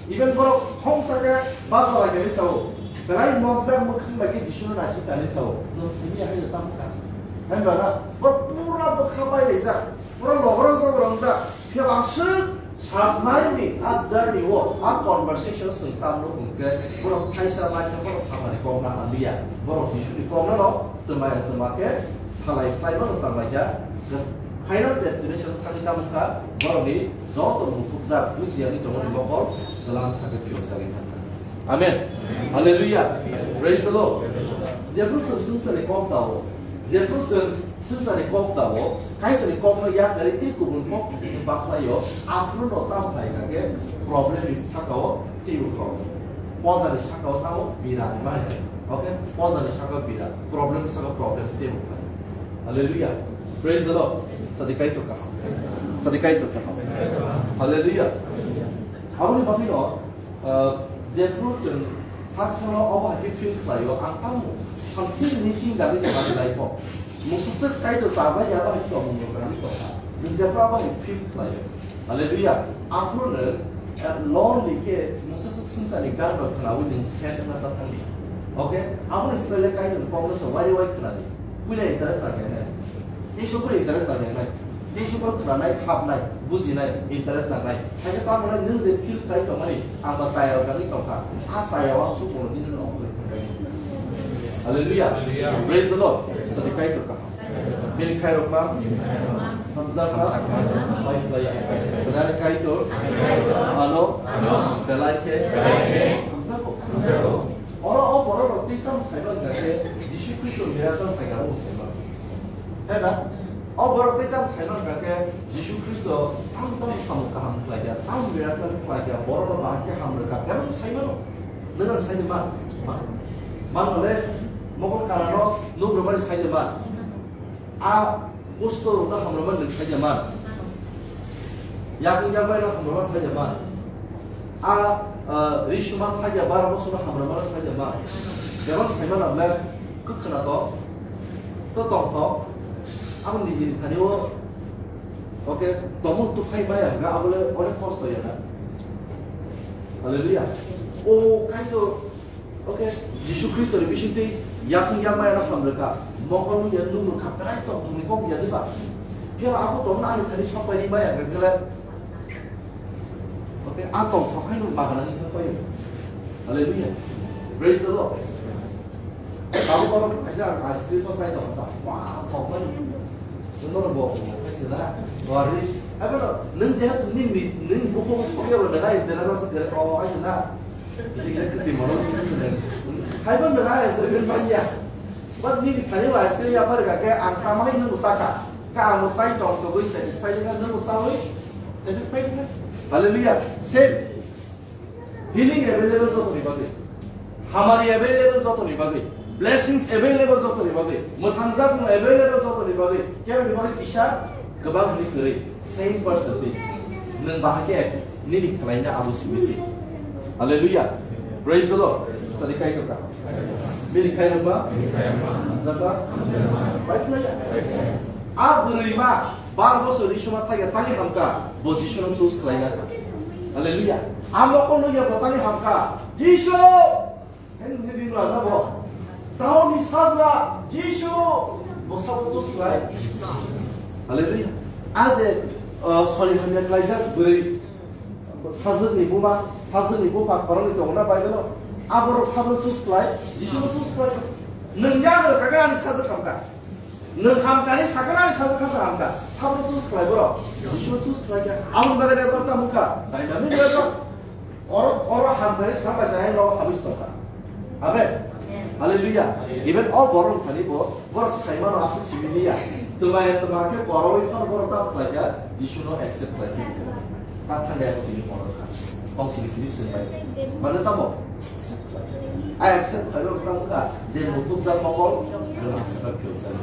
Even borok thongsa khe basa lai khe sao. Belai mokjak mwkhang bai khe Jisuno naisik tanwi sao. Nwng simi ya haino tamo kha. Hai ba na? Borok pura bwkha bai laijak. Pura logorok jogorok wngjak. Phiya bo ang swk satnai ni a journey o, a conversation chwng tamno hwnkhe borok thaisa laisa borok thamani kok na manliya. Borok Jisuni kokno no twmai twma khe salai khlai mano tanglaikha. Final destination thangwi tamo kha borokni joto mukhupjak bujiyani tongmani mokol twlang sakhe phiyokjagwi thangkha. Amen. Hallelujah. Praise the Lord. Jephru chwng swngcharni kok tao, jephru chwng swngcharni kok tao, Kaitorni kokno yakarwi tei kubun kok bisingtwi bakhlaio, aphuru no tamo phaikha khe problem ni sakao teibo problem. Poja ni sakao tamo bira ni maya. Okay? Poja ni sakao bira, problem ni sakao problem teibo khlai. Hallelujah. Praise the Lord. Sadi Kaitor kaham. Sadi Kaitor kaham. Hallelujah. Aboni bagwi no, uh, jephru chwng sak salo obo hai khe feel khlaio, ang tamo something missing dagwi tongmani life o. Mungsa swk Kaitor chajak ya abo hai tongmung rwgwi tongkha. Nwng jephru abo hai feel khlaio. Hallelujah. Aphuru nwng, uh, lonely khe mungsa swk swngcharni gan rok khnaui nwng sad wngna ta thangdi. Okay? Aboni slai le Kaitorni kokno se wari wai khnadi. Puila interest ta khe nai. Tei sukuri interest ta khe nai. Tei sukuri khwnanai, hapnai, bujinai, interest nangnai. Hai khe tamo nai nwng je feel khlai tongmani, ang ba chaya rok nangwi tongkha. A chaya o ang sukmung rok nini no ongkhorwi thangkha. Hallelujah. Hallelujah. Praise the Lord. Sadi Kaitor kaham. Bini khairokma hamjakma bai khlai ya. Kwdani Kaitor ano belai khe hamjago. Oro o borok rok tei tamo saiman hwnkha khe Jisu Khristo miracle phaikha omo saiman. Hai na? O borok tei tamo saiman hwnkha khe Jisu Khristo tamo tamo samung kaham khlaikha, tamo miracle khlaikha, borokno bahai khe hamrwkha, bebak saimano. Nwng ang saidi man? Man. Man hwnle mokol kanano nuk rwmani saidi man. A kusto rokno hamrwmani nwng saidi man. Yakung yakmai no hamrwmani saidi man. A, uh, ri suma thaiya bara bosono hamrwmani saidi man. Bebak saimano hwnle kwkhwna to, to tongthok. Abo nijini thani o, okay, tongmung tuphai maya hwnga abole onek kosto ya na. Hallelujah. O Kaitor, okay, Jisu Khristo ni bisingtwi yakung yakmai no hamrwkha. Mokol nung ya nung rwkha, belai tongthokni kok ya diba. Phiya abo tongna ani thani sok pai ri maya hwnga khe le. Okay, a tongthok hai no magana ni thang pai. Hallelujah. Praise the Lord. Abo borok kaisa ice cream bo chai tong kha. Wah, thok mani. Nono bo, aisa na, wari. Hai bono, nwng jehetu nini, nini bukhuk sokya bo nang ai, dena jasa kere, o, aisa na. Bisi khe kwtwi mono sini sini. Hai bono nang ai, enjoyment manya. But nini thani wa ice cream ya phari ka khe, ang sama hai nwng saka. Ka ang sai tong togwi satisfied ka, nwng sawi satisfied ka. Hallelujah. Same. Healing available jotoni bagwi. Hamari available jotoni bagwi. Blessings available jotoni bagwi. Mwthangjakmung available jotoni bagwi. Keboni bagwi kisa kwbang hwnwi kwrwi. Same percentage. Nwng bahai khe ex-, nini khlaina abo simi se. Hallelujah. Praise the Lord. Tadi kai ka. Bini kai ba? Hamjak ba? Bai khlaiya. A bwrwi ma. Bar bosor Jisu ma thaiya tani hamka, bo Jisu no choose khlai na. Hallelujah. Amo ko no ya bo tani hamka. Jisu! Hen ni bin la na bo. Tao ni sajla Jisu! Bo sabo choose khlai. Hallelujah. Aje, uh, sorry, hamya khlai jak bwrwi sajwk ni buma, sajwk ni bupha khorang ni tongo na Bible o. Aborok sabo choose khlai, Jisu no choose khlai. Nwng ya no kaga ani sajwk hamka. Nwng hamkani sakani sajwk kha sa hamka. Sabo choose khlai borok. Jisu choose khlai kha. Aboni bagwi rejak ta mungkha. Dynamic rejak. Oro, oro hamkani sambai jai no habis tongkha. Amen. Hallelujah. Even o borok thani bo, borok saimano aswk simi liya. Twmai twma khe borok wi phano borok ta khlai kha. Jisu no accept khlai kha. Ta thangya ko tini borok kha. Tong sini tini sini bai. Mane tamo? I accept khlaina wngkha je muthupjak mokol, nwng accept khlaijak.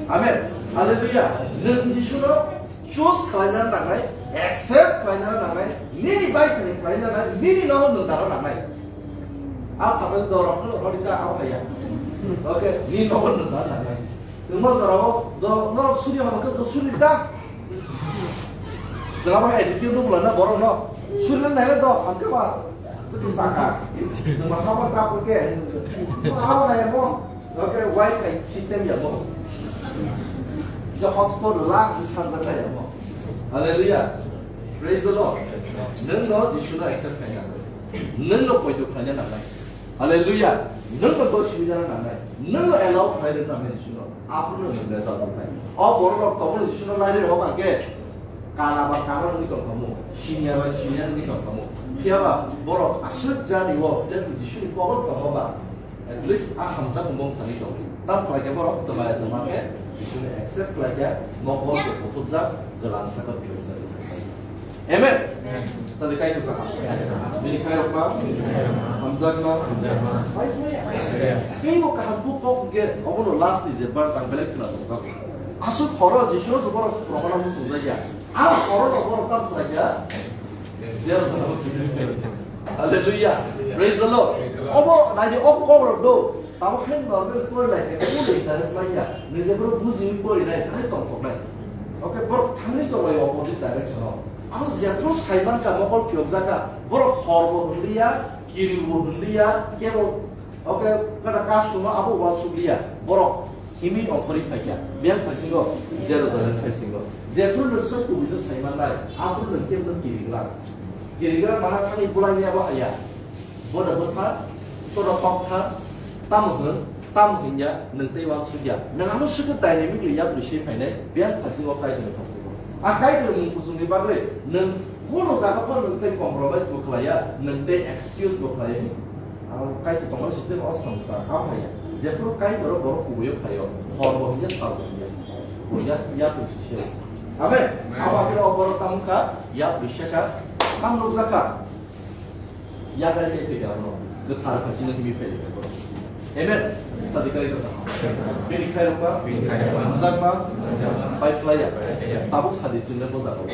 Amen. Hallelujah. Nwng Jisuno choose khlaina nangnai, accept khlaina nangnai, nini bai khani khlaina nangnai, nini nogo nwng dara nangnai. A phatar dorok no rodi ta abo haya. Okay, nini nogo nwng dara nangnai. Nwng mo jorao do norok suri hama khe do suri ta. Jwng abo hai attitude rw bwlai na borok no. Suri na naila do, ang khe ba. Twi saka. Jwng ba hama ta ko ke. Mo abo na ya mo. Okay, wifi system ya mo. Bisa hotspot la, bisa sanjak na ya mo. Hallelujah. Praise the Lord. Nwng no Jisu no accept khaina. Nwng no poito khaina nangnai. Hallelujah. Nwng no doi sibidana nangnai. Nwng no allow khlai rwna nangnai Jisu no. Aphuru nwng rejak wngnai. O borok rok tongmani Jisu no lairwi rok hwnkhe kana ba kana wngwi tong khamu. Siniya ba siniya wngwi tong khamu. Phiya ba borok aswk jani o jeto Jisu ni kokol tongo ba. At least a hamjak wngwi thani tong. Tam khlai khe borok twmai twma khe Jisu ni accept khlai khe mokol khe buthupjak, gwlang sakha phiyokjak. Amen. Amen. Tadi kai tu kaham. Bini kai rok pa? Hamjak ma? Bai bai. Tei bo kaham bu kok ge, obo no last ni je bar tang belai khna tong jak. Asuk horo Jisu no borok rohana bu tong jak ya. A horo no borok tam tong jak ya. Hallelujah. Praise the Lord. Obo nai di, obo kok rok do. Tamo khe normal pori lai khe full interest manya. Nini borok bujiwi pori nai, hai tongthok nai. Okay, borok thangwi tong lai opposite direction o. Abo jephru saiman ka mokol phiyokjak ka, borok hor bo hwnliya, kiri bo hwnliya, kebo, okay, kada kasuma abo uansukliya. Borok himwi ongkhorwi phaikha. Biyang phaisingo, Jerusalem phaisingo. Jephru nwng soi kubui no saiman nai, aphru nwng kebo no kiri glak. Kiri glak mana thangwi bulai ni abo haya. Bono bwkha, bono koktha, tamo hwn, tamo hwnya, nwng tei uansukya. Nwng ano swkhe dynamically yapri se phainai, biyang phasingo Kaitorni phasingo. A Kaitorni mung kuchungni bagwi nwng bono jaga phano nwng tei compromise bo khlaiya, nwng tei excuse bo khlaiya. Ang Kaitor tongmani sitwng o samsa, abo haiya. Jephru Kaitor borok kubuio phaio, hor bo hwnya, sal bo hwnya. Bo ya, yapri se se. Amen. Amen. Abo akhir o borok tamo kha, yapri se kha, tam nukjakha. Yakarwi tei phaikha abono, kwthar phaisingno himwi phaikha borok. Amen. Sadi kari kha. Bini khairokma, bini khairokma, hamjakma, hamjakma, bai phlaiya. Bai phlaiya. Tabuk sadi chwngno bo jaga o.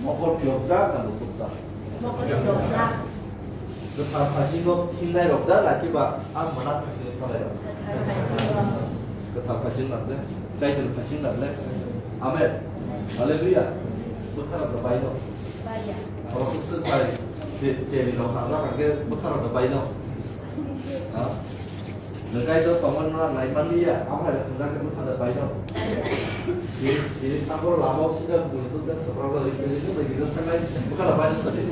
Mokol phiyokjak na muthupjak? Mokol phiyokjak. Kwthar phaisingo himnai rok da, laki ba ang mwnang phaisingo thalai rok? Kwthar phaisingo. Kwthar phaising nang le, Kaitor phaising nang le. Amen. Hallelujah. Bwkha rok da bai no. Bai ya. Oro swk swk bai, se-, cheri rok hamjak hwnkhe bwkha rok da bai no. Ha? Nwng Kaitor tongmani no ang nai man liya, abo hai rok hwnjak khe bwkha da bai no. Tini, tini tabuk lama o sida bwrwi bwswk swprak jak ri, bwrwi bwswk ri, bwkha da bai no sadi.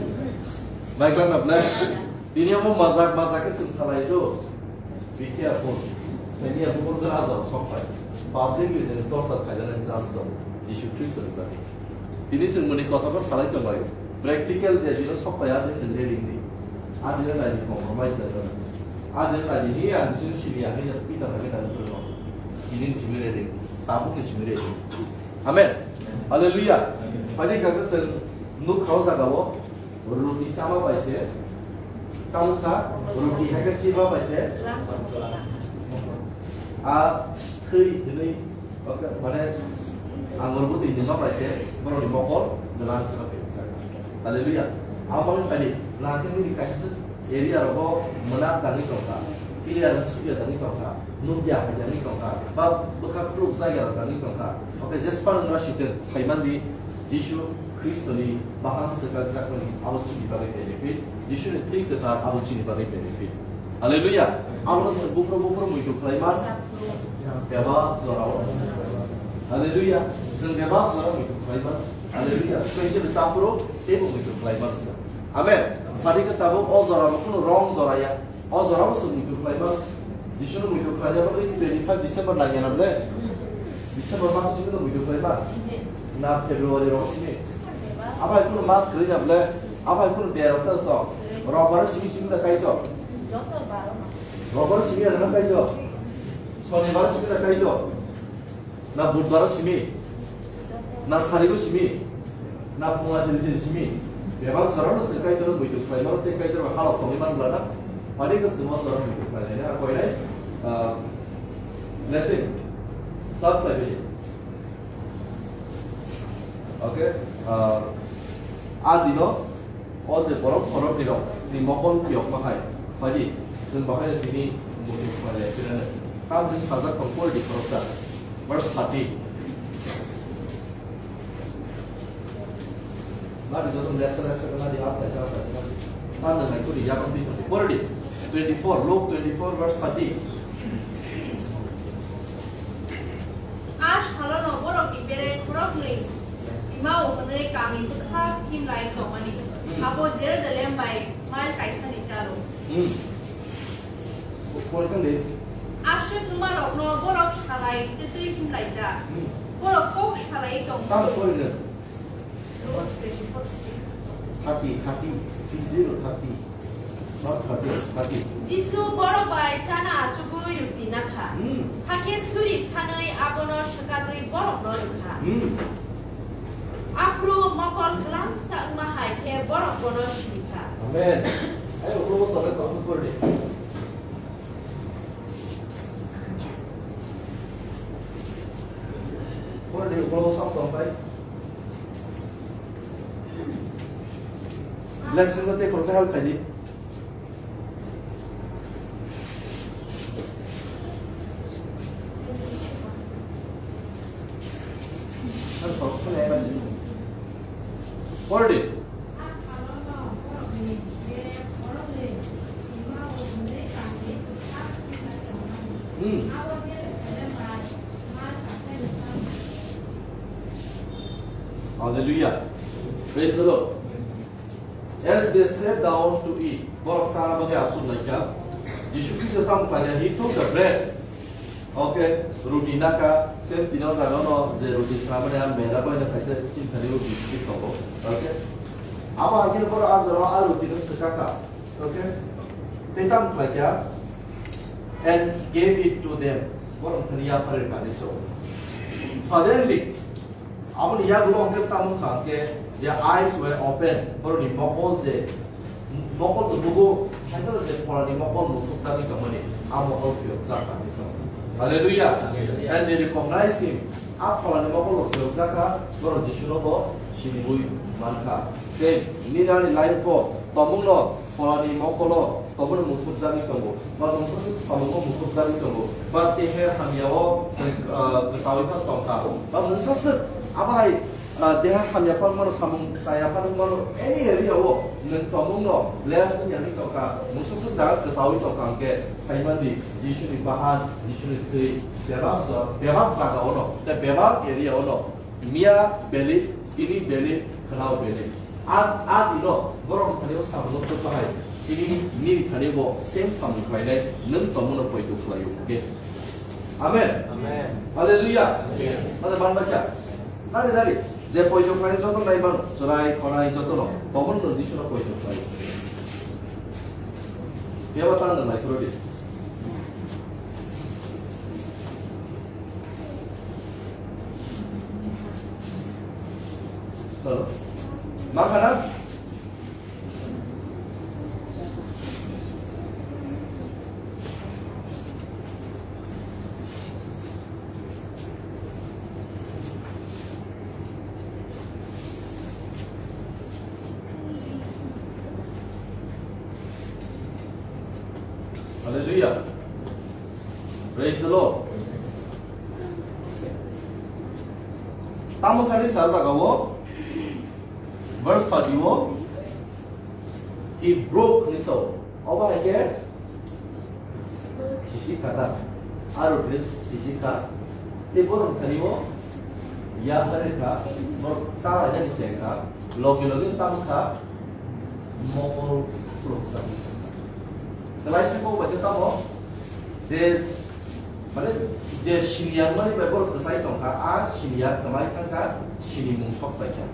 Bai glak na bless. Tini omo majak, majak khe chwng salai do. Be careful. Tini ya bubur jora jora sok pai. Public ni torture khaijaknai chance tongo Jisu Khristo ni bagwi. Tini chwng mwnwi kothoma salai tonglaio. Practical je dino sok pai, a dino leading di. A dino nai compromise nai. A dino nai hi ang Jisu sini ya, hi ya, pita thangwi nai phuru no. Tini ni simi ready. Tabuk ni simi ready. Amen. Hallelujah. Phaidi kaka chwng nuk khao jaga o. Ruti sama bai se, tamo kha, ruti hai khe sima bai se. A thwi hwnwi, mane, angor bwtwi hwnwi ma bai se, borokni mokol gwlang se ma khe. Hallelujah. Amo wngkha ni, nang khe nini kaisa se area rogo mwnak tangwi tongkha, clear wng sukya tangwi tongkha, nukya hai tangwi tongkha, ba bwkha khuluk jagya rok tangwi tongkha. Okay, jespan wngkha sitwng, saiman di, Jisu Khristoni bahang swkakjakmani abo chini bagwi benefit, Jisuni thwi kwthar abo chini bagwi benefit. Hallelujah. Abono se buphuru buphuru muitu khlaiman bebak jorao. Hallelujah. Chwng bebak jorao muitu khlaiman. Hallelujah. Special chapro teibo muitu khlaiman se. Amen. Phadi khe tabuk o jorao khunu wrong jora ya. O jora bo chwng muitu khlai ma. Jisunu muitu khlai ma, twenty five December lagi na ble. December mas chwng muitu khlai ma. Na February rok sini. Abai kuno mas khlai na ble. Abai kuno der ta to. Robar simi simi da kai to. Robar simi da kai to. Sonibar simi da kai to. Na budbaro simi, na sarigo simi, na punga sini sini simi. Bebak jorano se Kaitorno muitu khlaimano tei Kaitorno halok tongwi manbla na. Mani ko simo jorano muitu khlainai na koinai, ah, blessing. Sab khlaibai. Okay. Ah, a dino O je borok khoroknwi rok ni mokol phiyok ma hai, phaidi, chwng bahai tini muitu khlai lai phirano. Tamni sajak tong pori di khoroksa. Verse thirty. Nadi joto lecture lecture nadi ap kaisa ap kaisa nadi. Nadi nai kuri yakam di pori di. Twenty four, Luke twenty four verse thirty. A salono borokni bere khoroknwi twimao hwnwi kami bwkha himlai tongmani. Hmm. Abo Jerusalem bai mail kaisani chalo. Hmm. Pori thang di. Aswk wngmarokno borok salai twtwi himlaijak. Hmm. Borok kok salai tong. Tamo pori le. Thirty, thirty, three zero, thirty. Not thirty, thirty. Jisu borok bai chana achugwi ruti nakha. Hmm. Hakhe suri sanwi abono swkagwi borokno rwkha. Hmm. Aphuru mokol kwlangsa wngma hai khe borok bono sinikha. Amen. Ai, ulo bo tole kosom pori. Pori, ulo bo sok tong pai. Blessing no tei khoroksa help khaidi. Pori. Hmm. Hallelujah. Praise the Lord. As they sat down to eat, borok chana bagwi achuk laikha, Jisu Khristo tamo khlaikha, he took the bread. Okay, ruti nakha, same tino jaga no je ruti swnamani a meda bai no kaisa chini thani o biscuit tongo. Okay. Abo hakhe borok a jora o a ruti no swkakha. Okay. Tei tamo khlaikha, and gave it to them. Borok thani yapharwi kani so. Suddenly, Aboni yagulo hwnkhe tamo wngkha hwnkhe, their eyes were open, borokni mokol je, mokol to nugo, haino je pholani mokol muthupjagwi tongmani, a mokol phiyokjak kha hinwi sa. Hallelujah. Hallelujah. And they recognize him. A pholani mokol bo phiyokjak kha, borok Jisuno bo siniwi mankha. Same, nini ani life bo tongmungno Pholani mokolo tobono muthupjagwi tongo, ba mungsaswk samungo muthupjagwi tongo, ba teher hamyao chwng, ah, kwchawi phano tongkha, ba mungsaswk abo hai, ah, deha hamya phano mano, samung chaya phano mano, any area o nwng tongmungno bless wngya wngwi tongkha, mungsaswk jaga kwchawi tongkha hwnkhe saimandi Jisuni bahan, Jisuni thwi bebak jora, bebak jaga ono, tei bebak area ono. Miya belly, tini belly, khwnao belly. A, a dino borok thani o samung no twi bahai. Tini nini thani bo same samung khlainai, nwng tongmano poito khlaio, okay? Amen. Amen. Hallelujah. Amen. Mane ban bakya. Nari nari. Je poito khlai joto nai ban. Chwrai khonai joto no. Tobon no Jisu no poito khlai. Biyaba tan nai kuro di. Chalo. Ma khana? Hallelujah. Praise the Lord. Tamo kani sa jaga o, verse thirty o, he broke ni sao. Obo hai ke sisi kata. Aro dress sisi kha. Te borok thani o ya kare kha. Borok sa ya ni se kha. Logi logi tam kha. Mokol khuluk sa. Kelai se kok bai tamo. Je, mane, je siniya mani bai borok kwchai tongkha, a siniya kwmai thangkha, sini mung sok paikha.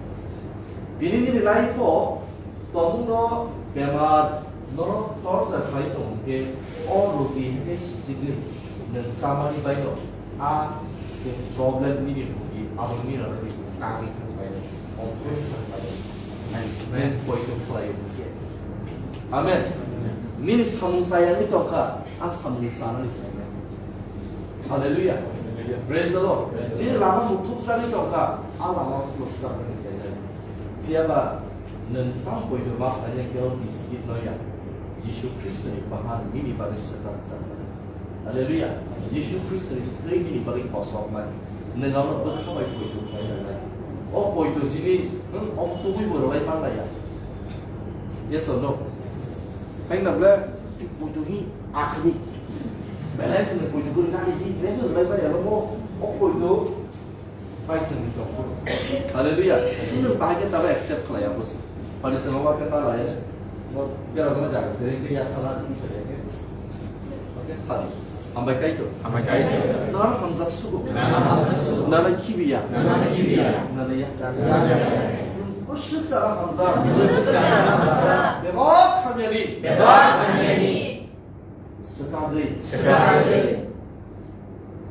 Tini nini life o tongmungno bemar, norok torjak khlai tongmung khe, o roti hwnkhe sisigwi nwng chamani baino a je problem nini roti abo nini roti kagwi thang baino, operation thang baino. Amen. Poito khlai khe. Amen. Nini samung sayani tongkha, a samung sanani saya. Hallelujah. Praise the Lord. Nini lama muthuk jani tongkha, a lama muthuk jani saya. Phiyaba nwng tang poito ma khlai khe o biskit no ya. Jisu Khristo ni bahan nini bagwi swkang jani. Hallelujah. Jisu Khristo ni thwi nini bagwi kosok nai. Nwng ano bwkha bai poito khlai nai. O poito jinis, nwng o tugui bo rwlai man laiya. Yes or no? Hai na ble, poito hi akhni. Belai khni poito guri nani hi, belai khni rwlai bai ya lo mo. O poito bai khni song. Hallelujah. Sini bahai ke tabe accept khlai ya bosi. Pani sini wa ke ta lai. Mo bera do jaga, bera ke ya sala ni se ke. Okay, sorry. Hambai Kaitor. Hambai Kaitor. Nana hamjak sugo. Nana hamjak sugo. Nana khibiya. Nana khibiya. Nana ya. Nana ya. Kusuk sara hamjak. Kusuk sara hamjak. Bebak hamyani. Bebak hamyani. Sekagwi. Sekagwi.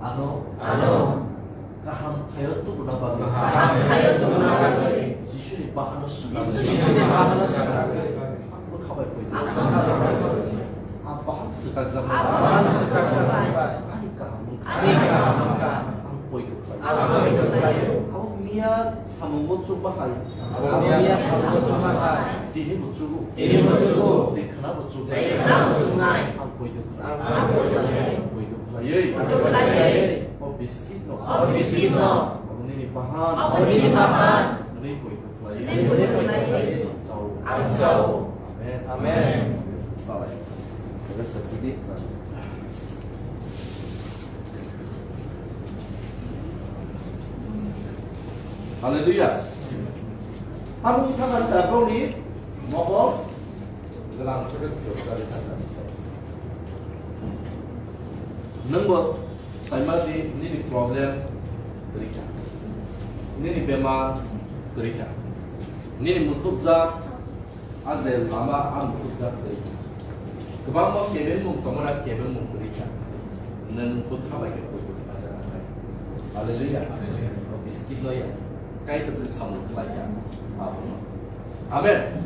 Ano. Ano. Kaham khayo tubuna bagwi. Kaham khayo tubuna bagwi. Jisuni bahano swnam. Jisuni bahano swnam. Ang bwkha bai poito. Ang bwkha bai poito. Ang bahan swkakjak. Ang bahan swkakjak. Ani kaham wngkha. Ani kaham wngkha. Ang poito khlaio. Ang poito khlaio. Abo miya samungo chukma hai. Abo miya samungo chukma hai. Tini bo chugo. Tini bo chugo. Tei khna bo chugnai. Tei khna bo chugnai. Ang poito khlaio. Ang poito khlaio. Ang poito khlaiwi. Poito khlaiwi. O biskit no. O biskit no. Abo nini bahan. Abo nini bahan. Nini poito khlaiwi. Nini poito khlaiwi. Ang chao. Ang chao. Amen. Amen. Salai. Ada sedikit. Hallelujah. Tamo wngkha man chabrokni mokol gwnang se khe. Nwngbo saima di nini problem kwrwi kha, nini bemar kwrwi kha, nini muthupjak. A je lama ang muthupjak twi. Kwbangma kebengmung tongmani kebengmung kwrwi kha. Nwng bwkha bai khe poito khlai jana hai. Hallelujah. O biskit no ya. Kaitor ni samung khlai kha. Abono. Amen.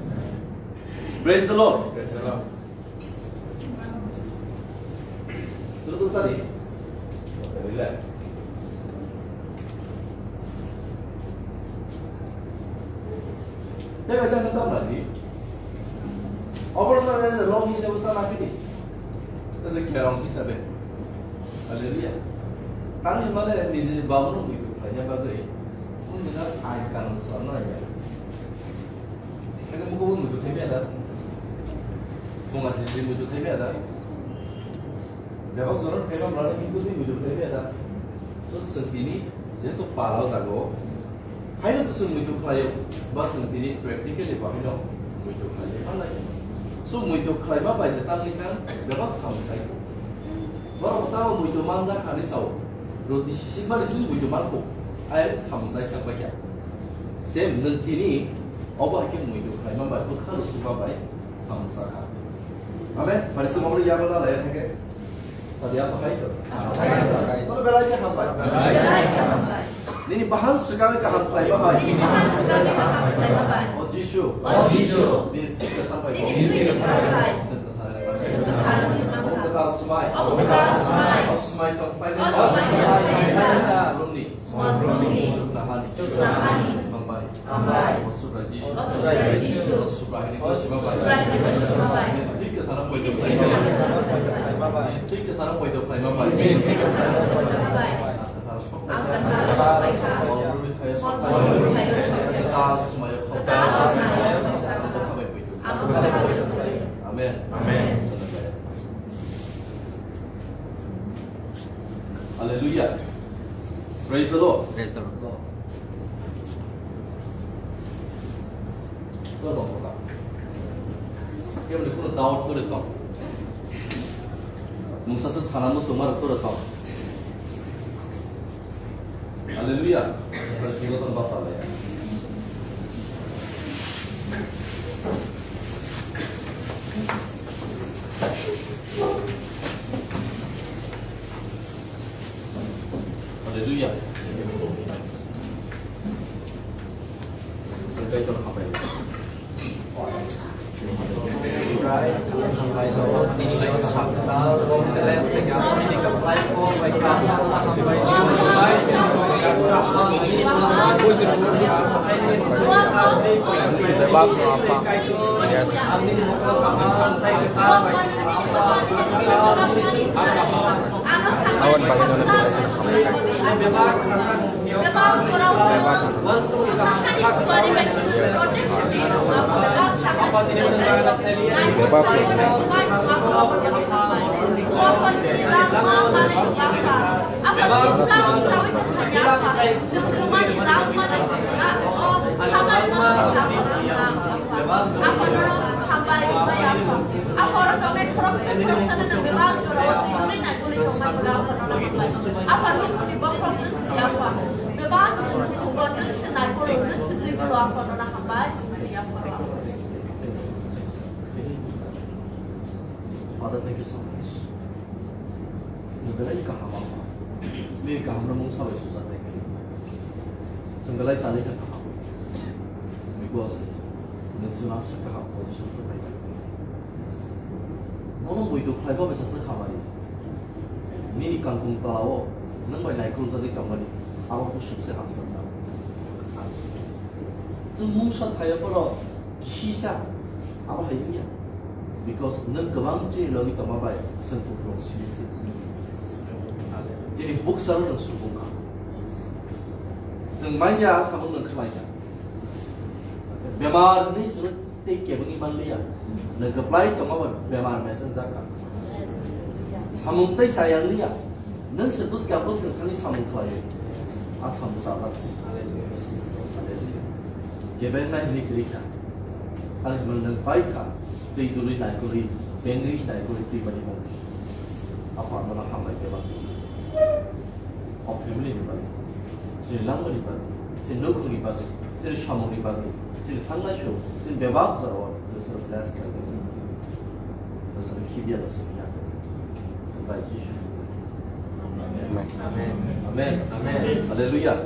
Praise the Lord. Praise the Lord. Turu turu tadi. Relax. Tei kaisa khe tamladi. Oborok no kaisa long hisabe ta lapidi. Kaisa kerong hisabe. Hallelujah. Tangwi male nijini babuno muitu khlaina bagwi. Mungni na ain kanun sarna ya. Khe mukubo muitu khlaiya da. Bunga sisi muitu khlaiya da. Bebak joran khlaiba mlani hindu ni muitu khlaiya da. To swng tini jeto pala jago. Haino to swng muitu khlaio, ba swng tini practically bahaino muitu khlaio. Malai. So muitu khlaiba bai se tamni khan bebak samung sai. Borok bo tamo muitu manjak kha hinwi sao. Roti sisik mani simi muitu mankho. Ai samung chai sitang paikha. Same nwng tini obo hai khe muitu khlaima bai bwkha rw sukma bai samung chakha. Amen. Pharisee mokol yago na lai thangkhe. Tadi apa hai to? Kono belai khe hambai. Nini bahan swkang kaham khlai bahai. Nini bahan swkang kaham khlai bahai. O Jisu. O Jisu. Nini thik kwthar bai. Nini thik kwthar bai. Seng kwthar bai. Seng kwthar bai. Obo kwtal swmai. Obo kwtal swmai. O swmai tong pai nai. O swmai tong pai nai. Romni. Romni. Chukna hani. Chukna hani. Hambai. Hambai. O Subra Jisu. O Subra Jisu. O Subra hini ko swma bai. Subra hini ko swma bai. Nini thik kwthar bai. Nini thik kwthar bai. Nini thik kwthar bai. Nini thik kwthar bai. Ang kwthar sok bai kha. Ang kwthar sok bai kha. Mol brumni thaya sok bai kha. Mol brumni thaya sok bai kha. Kwtal swmai o khok. Kwtal swmai o khok. Ang kwthar bai kha. Amen. Amen. Hallelujah. Praise the Lord. Praise the Lord. Tor tong kha. Kebo ni kuno doubt kore tong. Mungsa se sana muchungma rok kore tong. Hallelujah. Praise the Lord, basa le. Hallelujah. Yes. Awan bagwi nono belai kheno hambai. Bebak. Aphano hambai bai apha. Aphano tongnai khoroksa khoroksa no bebak jora o thwinani nangmani tongmani aphano no hambai. Aphano ni bokhorok nwng si apha. Bebak nwng si naikolwi nwng si twi khoro aphano no hambai si apha. Father, thank you so much. Nwng belai kaham, Apha. Nini kahamno mungsa bai sujak nai khe. Chwng belai chali kha kaham. Because nwng chwngno aswk kaham position rw phai kha. Nono muitu khlai ba bai sasa khamani. Nini kangkung tola-o nwng bai naikolwi tongmani abo bwswk se hamsajak. Chwng mungsa thaiya phano kisa abo hai wngya. Because nwng kwbang chini logi tongma bai chwng kuphurung simi se. Chini bukcharo nwng subung kha. Chwng manya samung nwng khlai kha. Bemar hinwi chwngno tei kebengwi manliya. Nwng kwplai tongma bai bemar mesengjak kha. Samung tei chaya wngya. Nwng se bwskang bwskang thangwi samung khlaio. A samung chajak se. Kebengnai hwnwi kwrwi kha. Ani hwnwi nwng pai kha. Twi dului naikolwi, bengwi naikolwi twimani mung. Apha ano hambai kebak. O family ni bagwi. Chini langmani bagwi. Chini nukhungni bagwi. Chini samungni bagwi. Chini thangnai su. Chini bebak jorao. Nusra bless kha. Nusra khibia nusra ya. Bai Jisu. Amen. Amen. Amen. Hallelujah.